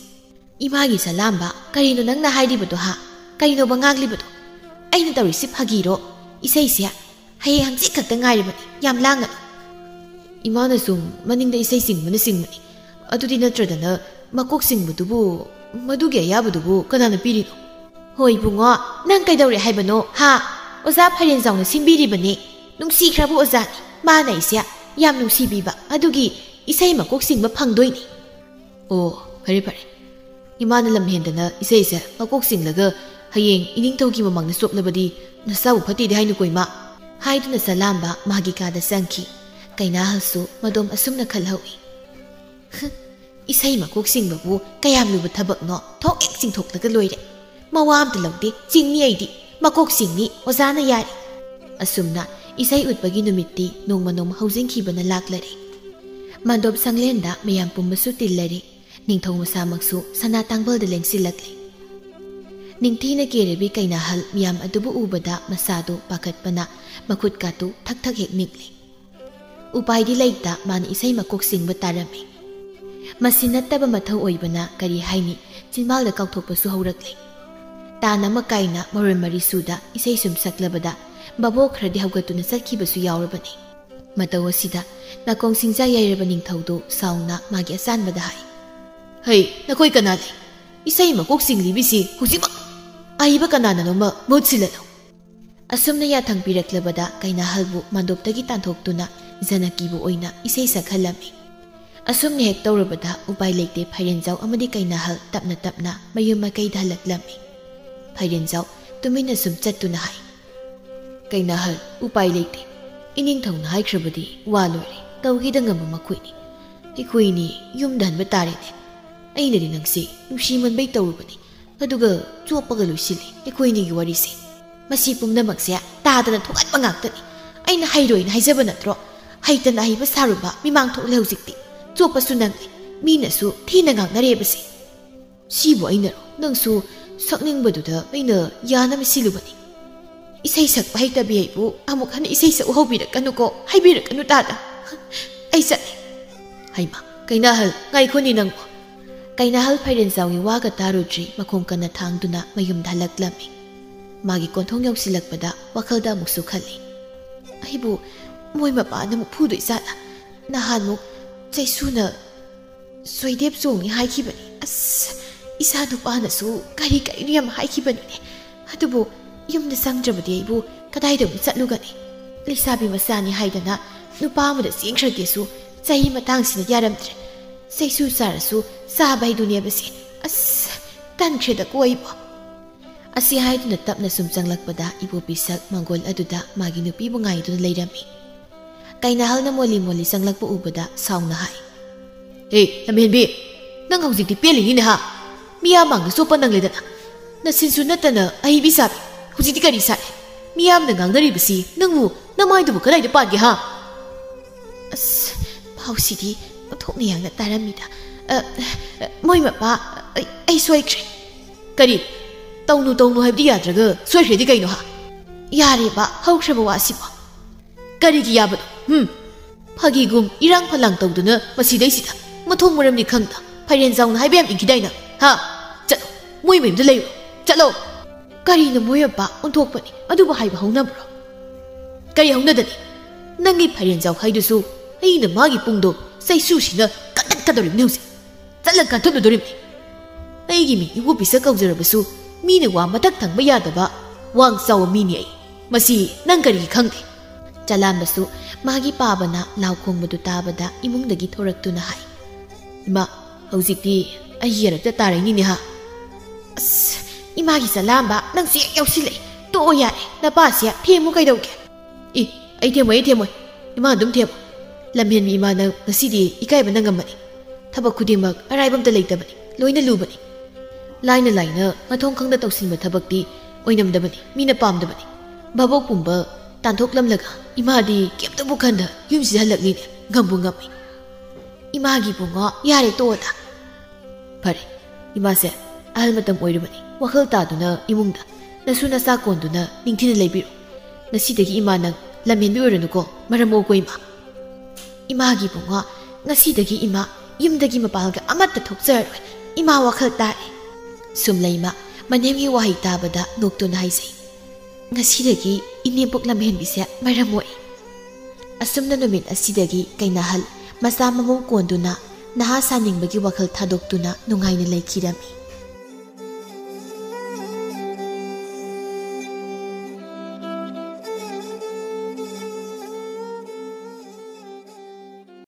"ꯏꯃꯥꯒꯤ ꯆꯂꯥꯝꯕ, ꯀꯔꯤꯅꯣ ꯅꯪꯅ ꯍꯥꯏꯔꯤꯕꯗꯣ ꯍꯥ? ꯀꯔꯤꯅꯣꯕ ꯉꯥꯡꯂꯤꯕꯗꯣ? ꯑꯩꯅ ꯇꯧꯔꯤꯁꯤ ꯐꯥꯒꯤꯔꯣ? ꯏꯁꯩꯁꯦ ꯍꯌꯦꯡ ꯍꯪꯆꯤꯠ ꯈꯛꯇ ꯉꯥꯏꯔꯕꯅꯤ, ꯌꯥꯝ ꯂꯥꯡꯒꯅꯨ꯫" "ꯏꯃꯥꯅ ꯁꯨꯝ ꯃꯅꯤꯡꯗ ꯏꯁꯩ ꯆꯤꯡꯕꯅ ꯆꯤꯡꯕꯅꯤ꯫ ꯑꯗꯨꯗꯤ ꯅꯠꯇ꯭ꯔꯗꯅ ꯃꯀꯣꯛ ꯆꯤꯡꯕꯗꯨꯕꯨ, ꯃꯗꯨꯒꯤ ꯑꯌꯥꯕꯗꯨꯕꯨ ꯀꯅꯥꯅ ꯄꯤꯔꯤꯅꯣ?" "ꯍꯣꯏ ꯏꯕꯨꯡꯉꯣ, ꯅꯪ ꯀꯩꯗꯧꯔꯦ ꯍꯥꯏꯕꯅꯣ ꯍꯥ? ꯑꯣꯖꯥ ꯐꯩꯔꯦꯟꯖꯥꯎꯅ ꯁꯤꯟꯕꯤꯔꯤꯕꯅꯤ꯫ ꯅꯨꯡꯁꯤꯈ꯭ꯔꯕ ꯑꯣꯖꯥꯅꯤ꯫ ꯃꯥꯅ ꯑꯩꯁꯦ ꯌꯥꯝ ꯅꯨꯡꯁꯤꯕꯤꯕ ꯑꯗꯨꯒꯤ ꯏꯁꯩ ꯃꯀꯣꯛ ꯆꯤꯡꯕ ꯐꯪꯗꯣꯏꯅꯤ꯫" "ꯑꯣ, "ꯐꯔꯦ ꯐꯔꯦ, ꯏꯃꯥꯅ ꯂꯝ ꯍꯦꯟꯗꯅ ꯏꯁꯩꯁꯦ ꯃꯀꯣꯛ ꯆꯤꯡꯂꯒ ꯍꯌꯦꯡ ꯏꯅꯤꯡꯊꯧꯒꯤ ꯃꯃꯥꯡꯗ ꯆꯣꯞꯂꯕꯗꯤ ꯅꯁꯥꯕꯨ ꯐꯠꯇꯦꯗꯤ ꯍꯥꯏꯅꯨꯀꯣ ꯏꯃꯥ", ꯍꯥꯏꯗꯨꯅ ꯆꯂꯥꯝꯕ ꯃꯥꯒꯤ ꯀꯥꯗ ꯆꯪꯈꯤ꯫ ꯀꯩꯅꯥꯍꯜꯁꯨ ꯃꯗꯣꯝ ꯑꯁꯨꯝꯅ ꯈꯜꯍꯧꯏ꯫ "ꯏꯁꯩ ꯃꯀꯣꯛ ꯆꯤꯡꯕꯕꯨ ꯀꯌꯥꯝ ꯂꯨꯕ ꯊꯕꯛꯅꯣ? ꯊꯣꯛ ꯍꯦꯛ ꯆꯤꯡꯊꯣꯛꯂꯒ ꯂꯣꯏꯔꯦ꯫ ꯃꯋꯥ ꯑꯝꯇ ꯂꯧꯗꯦ, ꯆꯤꯡꯅꯤ ꯑꯩꯗꯤ, ꯃꯀꯣꯛ ꯆꯤꯡꯅꯤ, ꯑꯣꯖꯥꯅ ꯌꯥꯔꯦ"꯫ ꯑꯁꯨꯝꯅ ꯏꯁꯩ ꯎꯠꯄꯒꯤ ꯅꯨꯃꯤꯠꯇꯤ ꯅꯣꯡꯃ ꯅꯣꯡꯃ ꯍꯧꯖꯤꯟꯈꯤꯕꯅ ꯂꯥꯛꯂꯔꯦ꯫ ꯃꯥꯟꯗꯣꯞ ꯁꯪꯂꯦꯟꯗ ꯃꯌꯥꯝ ꯄꯨꯝꯕꯁꯨ ꯇꯤꯜꯂꯔꯦ꯫ ꯅꯤꯡꯊꯧ ꯃꯁꯥꯃꯛꯁꯨ ꯁꯅꯥ ꯇꯥꯡꯕꯜꯗ ꯂꯦꯡꯁꯤꯜꯂꯛꯂꯦ꯫ ꯅꯤꯡꯊꯤꯅ ꯀꯦꯔꯕꯤ ꯀꯩꯅꯥꯍꯜ ꯃꯤꯌꯥꯝ ꯑꯗꯨꯕꯨ ꯎꯕꯗ ꯃꯁꯥꯗꯨ ꯄꯥꯈꯠꯄꯅ ꯃꯈꯨꯠ ꯀꯥꯇꯨ ꯊꯛ ꯊꯛ ꯍꯦꯛ ꯅꯤꯛꯂꯦ꯫ ꯎꯄꯥꯏꯗꯤ ꯂꯩꯇ ꯃꯥꯅ ꯏꯁꯩ ꯃꯀꯣꯛ ꯁꯤꯡꯕ ꯇꯥꯔꯝꯃꯤ꯫ ꯃꯁꯤ ꯅꯠꯇꯕ ꯃꯊꯧ ꯑꯣꯏꯕꯅ ꯀꯔꯤ ꯍꯥꯏꯅꯤ, ꯆꯤꯟꯕꯥꯜꯗ ꯀꯥꯎꯊꯣꯛꯄꯁꯨ ꯍꯧꯔꯛꯂꯦ꯫ ꯇꯥꯟ ꯑꯃ ꯀꯥꯏꯅ ꯃꯔꯣꯟ ꯃꯔꯤ ꯁꯨꯗ ꯏꯁꯩ ꯁꯨꯝ ꯁꯛꯂꯕꯗ ꯚꯥꯕꯣꯛ ꯈꯔꯗꯤ ꯍꯧꯒꯠꯇꯨꯅ ꯆꯠꯈꯤꯕꯁꯨ ꯌꯥꯎꯔꯕꯅꯤ꯫ ꯃꯇꯧ ꯑꯁꯤꯗ ꯅꯥꯀꯣꯡ ꯁꯤꯡꯖꯥ ꯌꯩꯔꯕ ꯅꯤꯡꯊꯧꯗꯨ ꯁꯥꯎꯅ ꯃꯥꯒꯤ ꯑꯆꯥꯟꯕꯗ ꯍꯥꯏ, "ꯍꯩ, ꯅꯈꯣꯏ ꯀꯅꯥ ꯂꯩ? ꯏꯁꯩ ꯃꯀꯣꯛ ꯆꯤꯡꯂꯤꯕꯤꯁꯤ ꯍꯧꯖꯤꯛꯃꯛ ꯑꯏꯕ ꯀꯅꯥꯅꯅꯣꯃ ꯃꯍꯨꯠ ꯁꯤꯜꯂꯠꯂꯨ"꯫ ꯑꯁꯨꯝꯅ ꯌꯥꯊꯪ ꯄꯤꯔꯛꯂꯕꯗ ꯀꯩꯅꯥꯍꯜꯕꯨ ꯃꯥꯟꯗꯣꯞꯇꯒꯤ ꯇꯥꯟꯊꯣꯛꯇꯨꯅ ꯖꯅꯀꯤꯕꯨ ꯑꯣꯏꯅ ꯏꯁꯩ ꯁꯛꯍꯜꯂꯝꯃꯤ꯫ ꯑꯁꯨꯝꯅ ꯍꯦꯛ ꯇꯧꯔꯕꯗ ꯎꯄꯥꯏ ꯂꯩꯇꯦ, ꯐꯥꯏꯔꯦꯟꯖꯥꯎ ꯑꯃꯗꯤ ꯀꯩꯅꯥꯍꯜ ꯇꯞꯅ ꯇꯞꯅ ꯃꯌꯨꯝ ꯃꯥꯏꯀꯩꯗ ꯍꯜꯂꯛꯂꯝꯃꯤ꯫ ꯐꯥꯏꯔꯦꯟꯖꯥꯎ ꯇꯨꯃꯤꯟꯅ ꯁꯨꯝ ꯆꯠꯇꯨꯅ ꯍꯥꯏ, "ꯀꯩꯅꯥꯍꯜ, ꯎꯄꯥꯏ ꯂꯩꯇꯦ꯫ ꯏꯅꯤꯡꯊꯧꯅ ꯍꯥꯏꯈ꯭ꯔꯕꯗꯤ ꯋꯥ ꯂꯣꯏꯔꯦ꯫ ꯇꯧꯒꯦꯗ ꯉꯝꯕ ꯃꯈꯣꯏꯅꯤ꯫ ꯑꯩꯈꯣꯏꯅꯤ ꯌꯨꯝꯗ ꯍꯟꯕ ꯇꯥꯔꯦꯅꯦ꯫ ꯑꯩꯅꯗꯤ ꯅꯪꯁꯦ ꯅꯨꯡꯁꯤꯃꯟꯕꯩ ꯇꯧꯔꯨꯕꯅꯤ, ꯑꯗꯨꯒ ꯆꯣꯞꯄꯒ ꯂꯣꯏꯁꯤꯜꯂꯤ ꯑꯩꯈꯣꯏꯅꯤꯒꯤ ꯋꯥꯔꯤꯁꯦ꯫ ꯃꯁꯤ ꯄꯨꯝꯅꯃꯛꯁꯦ ꯇꯥꯗꯅ ꯊꯣꯛꯍꯟꯕ ꯉꯥꯛꯇꯅꯤ꯫ ꯑꯩꯅ ꯍꯩꯔꯣꯏꯅ ꯍꯥꯏꯖꯕ ꯅꯠꯇ꯭ꯔꯣ? ꯍꯩꯇꯅ ꯑꯍꯩꯕ ꯁꯥꯔꯨꯕ ꯃꯤꯃꯥꯡ ꯊꯣꯛꯂꯦ ꯍꯧꯖꯤꯛꯇꯤ꯫ ꯆꯣꯞꯄꯁꯨ ꯅꯪꯅꯤ, ꯃꯤꯅꯁꯨ ꯊꯤꯅ ꯉꯥꯡꯅꯔꯦꯕꯁꯦ꯫ ꯁꯤꯕꯨ ꯑꯩꯅꯔꯣ? ꯅꯪꯁꯨ ꯁꯛꯅꯤꯡꯕꯗꯨꯗ ꯑꯩꯅ ꯌꯥꯅꯕ ꯁꯤꯜꯂꯨꯕꯅꯤ꯫ ꯏꯁꯩ ꯁꯛꯄ ꯍꯩꯇꯕꯤ ꯑꯩꯕꯨ ꯑꯃꯨꯛ ꯍꯟꯅ ꯏꯁꯩ ꯁꯛꯎ ꯍꯧꯕꯤꯔꯛꯀꯅꯨꯀꯣ, ꯍꯥꯏꯕꯤꯔꯛꯀꯅꯨ ꯇꯥꯗ꯫ ꯑꯩ ꯆꯠꯂꯦ"꯫ "ꯍꯩꯃꯥ, ꯀꯩꯅꯥꯍꯜ, ꯉꯥꯏꯈꯣꯅꯤ ꯅꯪꯕꯨ"꯫ ꯀꯩꯅꯥꯍꯜ ꯐꯥꯏꯔꯦꯟꯖꯥꯎꯒꯤ ꯋꯥꯒ ꯇꯥꯔꯨꯗ꯭ꯔꯤ ꯃꯈꯣꯡ ꯀꯟꯅ ꯊꯥꯡꯗꯨꯅ ꯃꯌꯨꯝꯗ ꯍꯜꯂꯛꯂꯝꯃꯤ꯫ ꯃꯥꯒꯤ ꯀꯣꯟꯊꯣꯡ ꯌꯧꯁꯤꯜꯂꯛꯄꯗ ꯋꯥꯈꯜꯗ ꯑꯃꯨꯛꯁꯨ ꯈꯜꯂꯤ, "ꯑꯩꯕꯨ ꯃꯣꯏ ꯃꯄꯥꯅ ꯑꯃꯨꯛ ꯐꯨꯗꯣꯏ ꯖꯥꯠꯂꯥ? ꯅꯍꯥꯟꯃꯨꯛ ꯆꯩꯁꯨꯅ ꯁꯣꯏꯗꯦꯞ ꯆꯣꯡꯉꯤ ꯍꯥꯏꯈꯤꯕꯅꯤ꯫ ꯑꯁ, ꯏꯆꯥ ꯅꯨꯄꯥꯅꯁꯨ ꯀꯔꯤ ꯀꯔꯤꯅꯣ ꯌꯥꯝ ꯍꯥꯏꯈꯤꯕꯅꯤꯅꯦ꯫ ꯑꯗꯨꯕꯨ ꯌꯨꯝꯗ ꯆꯪꯗ꯭ꯔꯕꯗꯤ ꯑꯩꯕꯨ ꯀꯗꯥꯏꯗ ꯑꯃꯨꯛ ꯆꯠꯂꯨꯒꯅꯤ? ꯂꯩꯁꯥꯕꯤ ꯃꯆꯥꯅꯤ ꯍꯥꯏꯗꯅ ꯅꯨꯄꯥ ꯑꯃꯗ ꯆꯦꯟꯈ꯭ꯔꯒꯦꯁꯨ ꯆꯍꯤ ꯃꯇꯥꯡꯁꯤꯅ ꯌꯥꯔꯝꯗ꯭ꯔꯦ꯫ ꯆꯩꯁꯨ ꯆꯥꯔꯁꯨ ꯆꯥꯕ ꯍꯩꯗꯨꯅꯦꯕꯁꯦ꯫ ꯑꯁ, ꯇꯟꯈ꯭ꯔꯦꯗꯀꯣ ꯑꯩꯕꯣ꯫ ꯑꯁꯤ ꯍꯥꯏꯗꯨꯅ ꯇꯞꯅ ꯁꯨꯝ ꯆꯪꯂꯛꯄꯗ ꯏꯕꯣꯕꯤ ꯁꯛ ꯃꯪꯒꯣꯜ ꯑꯗꯨꯗ ꯃꯥꯒꯤ ꯅꯨꯄꯤꯕꯨ ꯉꯥꯏꯗꯨꯅ ꯂꯩꯔꯝꯃꯤ꯫ ꯀꯩꯅꯥꯍꯜꯅ ꯃꯣꯜꯂꯤ ꯃꯣꯜꯂꯤ ꯆꯪꯂꯛꯄ ꯎꯕꯗ ꯁꯥꯎꯅ ꯍꯥꯏ, "ꯍꯦ, ꯂꯝꯍꯦꯟꯕꯤ, ꯅꯪ ꯍꯧꯖꯤꯛꯇꯤ ꯄꯦꯜꯂꯤꯅꯤꯅꯦ ꯍꯥ? ꯃꯤꯌꯥꯝ ꯃꯥꯡꯗ ꯆꯣꯞꯄ ꯅꯪꯂꯦꯗꯅ꯫ ꯅꯆꯤꯟꯁꯨ ꯅꯠꯇꯅ ꯑꯍꯩꯕꯤ ꯁꯥꯕꯤ, ꯍꯧꯖꯤꯛꯇꯤ ꯀꯔꯤ ꯁꯥꯔꯦ? ꯃꯤꯌꯥꯝꯅ ꯉꯥꯡꯅꯔꯤꯕꯁꯤ ꯅꯪꯕꯨ ꯅꯃꯥꯏꯗꯨꯕꯨ ꯀꯗꯥꯏꯗ ꯄꯥꯟꯒꯦ ꯍꯥ?" ꯑꯁ, ꯄꯥꯎꯁꯤꯗꯤ ꯑꯣꯟꯊꯣꯛꯅ ꯌꯥꯡꯅ ꯇꯥꯔꯝꯃꯤꯗ꯫ ꯑ, ꯑ, ꯃꯣꯏ ꯃꯄꯥ, ꯑꯩ, ꯑꯩ ꯁꯣꯏꯈ꯭ꯔꯦ꯫ ꯀꯔꯤ? ꯇꯧꯅꯨ ꯇꯧꯅꯨ ꯍꯥꯏꯕꯗꯤ ꯌꯥꯗ꯭ꯔꯒ ꯁꯣꯏꯈ꯭ꯔꯦꯗꯤ ꯀꯩꯅꯣ ꯍꯥ? ꯌꯥꯔꯦꯕ, ꯍꯧꯈ꯭ꯔꯕ ꯋꯥꯁꯤꯕꯣ꯫ ꯀꯔꯤꯒꯤ ꯌꯥꯕꯅꯣ? ꯍꯨꯝ? ꯐꯥꯒꯤꯒꯨꯝ ꯏꯔꯥꯡ ꯐꯂꯥꯡ ꯇꯧꯗꯨꯅ ꯃꯁꯤꯗꯩꯁꯤꯗ ꯃꯊꯣꯡ ꯃꯔꯝꯗꯤ ꯈꯪꯗ ꯐꯩꯔꯦꯟ ꯖꯥꯎꯅ ꯍꯥꯏꯕ ꯌꯥꯝ ꯏꯟꯈꯤꯗꯥꯏꯅ? ꯍꯥ? ꯆꯠꯂꯣ, ꯃꯣꯏ ꯃꯌꯨꯝꯗ ꯂꯩꯔꯨ꯫ ꯆꯠꯂꯣ꯫ ꯀꯔꯤꯅꯣ ꯃꯣꯏ ꯃꯄꯥ ꯑꯣꯟꯊꯣꯛꯄꯅꯤ, ꯑꯗꯨꯕꯨ ꯍꯥꯏꯕ ꯍꯧꯅꯕ꯭ꯔꯣ? ꯀꯔꯤ ꯍꯧꯅꯗꯅꯤ? ꯅꯪꯒꯤ ꯐꯩꯔꯦꯟ ꯖꯥꯎ ꯍꯥꯏꯗꯨꯁꯨ ꯑꯩꯅ ꯃꯥꯒꯤ ꯄꯨꯡꯗꯣ ꯆꯩꯁꯨꯁꯤꯅ ꯀꯟꯊꯠꯀꯗꯧꯔꯤꯕꯅꯤ ꯍꯧꯖꯤꯛ꯫ ꯆꯠꯂꯒ ꯀꯟꯊꯠꯂꯨꯗꯣꯔꯤꯕꯅꯤ꯫ ꯑꯩꯒꯤ ꯃꯤꯡ ꯏꯕꯣꯕꯤꯁꯛ ꯀꯧꯖꯔꯕꯁꯨ ꯃꯤꯅ ꯋꯥ ꯃꯊꯛ ꯊꯪꯕ ꯌꯥꯗꯕ ꯋꯥꯡ ꯆꯥꯎꯕ ꯃꯤꯅꯤ ꯑꯩ꯫ ꯃꯁꯤ ꯅꯪ ꯀꯔꯤꯒꯤ ꯈꯪꯗꯦ? ꯆꯂꯥꯝꯕꯁꯨ ꯃꯥꯒꯤ ꯄꯥꯕꯅ ꯂꯥꯎ ꯈꯣꯡꯕꯗꯨ ꯇꯥꯕꯗ ꯏꯃꯨꯡꯗꯒꯤ ꯊꯣꯔꯛꯇꯨꯅ ꯍꯥꯏ, "ꯏꯃꯥ, ꯍꯧꯖꯤꯛꯇꯤ ꯑꯩ ꯌꯦꯔꯛꯇ ꯇꯥꯔꯛꯏꯅꯤꯅꯦ ꯍꯥ?" "ꯑꯁ, ꯏꯃꯥꯒꯤ ꯆꯂꯥꯝꯕ, ꯅꯪꯁꯦ ꯍꯦꯛ ꯌꯥꯎꯁꯤꯜꯂꯛꯏ꯫ ꯇꯣꯛꯑꯣ ꯌꯥꯔꯦ, ꯅꯄꯥꯁꯦ ꯊꯦꯝꯃꯨ ꯀꯩꯗꯧꯒꯦ?" "ꯏ, ꯑꯩ ꯊꯦꯝꯃꯣꯏ, ꯑꯩ ꯊꯦꯝꯃꯣꯏ꯫ ꯏꯃꯥ ꯑꯗꯨꯝ ꯊꯦꯝꯃꯣ꯫ ꯂꯝꯍꯦꯟꯕꯤ ꯏꯃꯥ, ꯅꯪ ꯉꯁꯤꯗꯤ ꯏꯀꯥꯏꯕ ꯅꯪꯉꯝꯃꯅꯤ꯫ ꯊꯕꯛ ꯈꯨꯗꯤꯡꯃꯛ ꯑꯔꯥꯏꯕ ꯑꯝꯇ ꯂꯩꯇꯕꯅꯤ, ꯂꯣꯏꯅ ꯂꯨꯕꯅꯤ꯫ ꯂꯥꯏꯅ ꯂꯥꯏꯅ ꯃꯊꯣꯡ ꯈꯪꯗ ꯇꯧꯁꯤꯟꯕ ꯊꯕꯛꯇꯤ ꯑꯣꯏꯅꯝꯗꯕꯅꯤ, ꯃꯤꯅ ꯄꯥꯝꯗꯕꯅꯤ꯫ ꯚꯥꯕꯣꯛ ꯄꯨꯝꯕ ꯇꯥꯟꯊꯣꯛꯂꯝꯂꯒ ꯏꯃꯥꯗꯤ ꯀꯩꯝꯇꯕꯨ ꯈꯟꯗ ꯌꯨꯝꯁꯤꯗ ꯍꯜꯂꯛꯂꯤꯅꯦ, ꯉꯝꯕꯨ ꯉꯝꯃꯤ꯫ ꯏꯃꯥꯒꯤ ꯏꯕꯨꯡꯉꯣ, ꯌꯥꯔꯦ ꯇꯣꯛꯑꯣꯗ꯫ ꯐꯔꯦ, ꯏꯃꯥꯁꯦ ꯑꯍꯜ ꯃꯇꯝ ꯑꯣꯏꯔꯕꯅꯤ, ꯋꯥꯈꯜ ꯇꯥꯗꯨꯅ ꯏꯃꯨꯡꯗ ꯅꯁꯨ ꯅꯆꯥ ꯀꯣꯟꯗꯨꯅ ꯅꯤꯡꯊꯤꯅ ꯂꯩꯕꯤꯔꯣ꯫ ꯉꯁꯤꯗꯒꯤ ꯏꯃꯥ ꯅꯪ ꯂꯝꯍꯦꯟꯕꯤ ꯑꯣꯏꯔꯅꯨꯀꯣ, ꯃꯔꯝ ꯃꯣꯛꯄ ꯏꯃꯥ꯫ ꯏꯃꯥꯒꯤ ꯏꯕꯨꯡꯉꯣ, ꯉꯁꯤꯗꯒꯤ ꯏꯃꯥ ꯌꯨꯝꯗꯒꯤ ꯃꯄꯥꯜꯒ ꯑꯃꯠꯇ ꯊꯣꯛꯆꯔꯔꯣꯏ꯫ ꯏꯃꯥ ꯋꯥꯈꯜ ꯇꯥꯔꯦ꯫ ꯁꯨꯝꯂꯩꯃ ꯃꯅꯦꯝꯒꯤ ꯋꯥꯍꯩ ꯇꯥꯕꯗ ꯅꯣꯛꯇꯨꯅ ꯍꯥꯏꯖꯩ, "ꯉꯁꯤꯗꯒꯤ ꯏꯅꯦꯝꯄꯣꯛ ꯂꯝꯍꯦꯟꯕꯤꯁꯦ ꯃꯔꯝ ꯃꯣꯛꯏ"꯫ ꯑꯁꯨꯝꯅ ꯅꯨꯃꯤꯠ ꯑꯁꯤꯗꯒꯤ ꯀꯩꯅꯥꯍꯜ ꯃꯆꯥ ꯃꯃꯧ ꯀꯣꯟꯗꯨꯅ ꯅꯍꯥ ꯁꯥꯅꯤꯡꯕꯒꯤ ꯋꯥꯈꯜ ꯊꯥꯗꯣꯛꯇꯨꯅ ꯅꯨꯡꯉꯥꯏꯅ ꯂꯩꯈꯤꯔꯝꯃꯤ꯫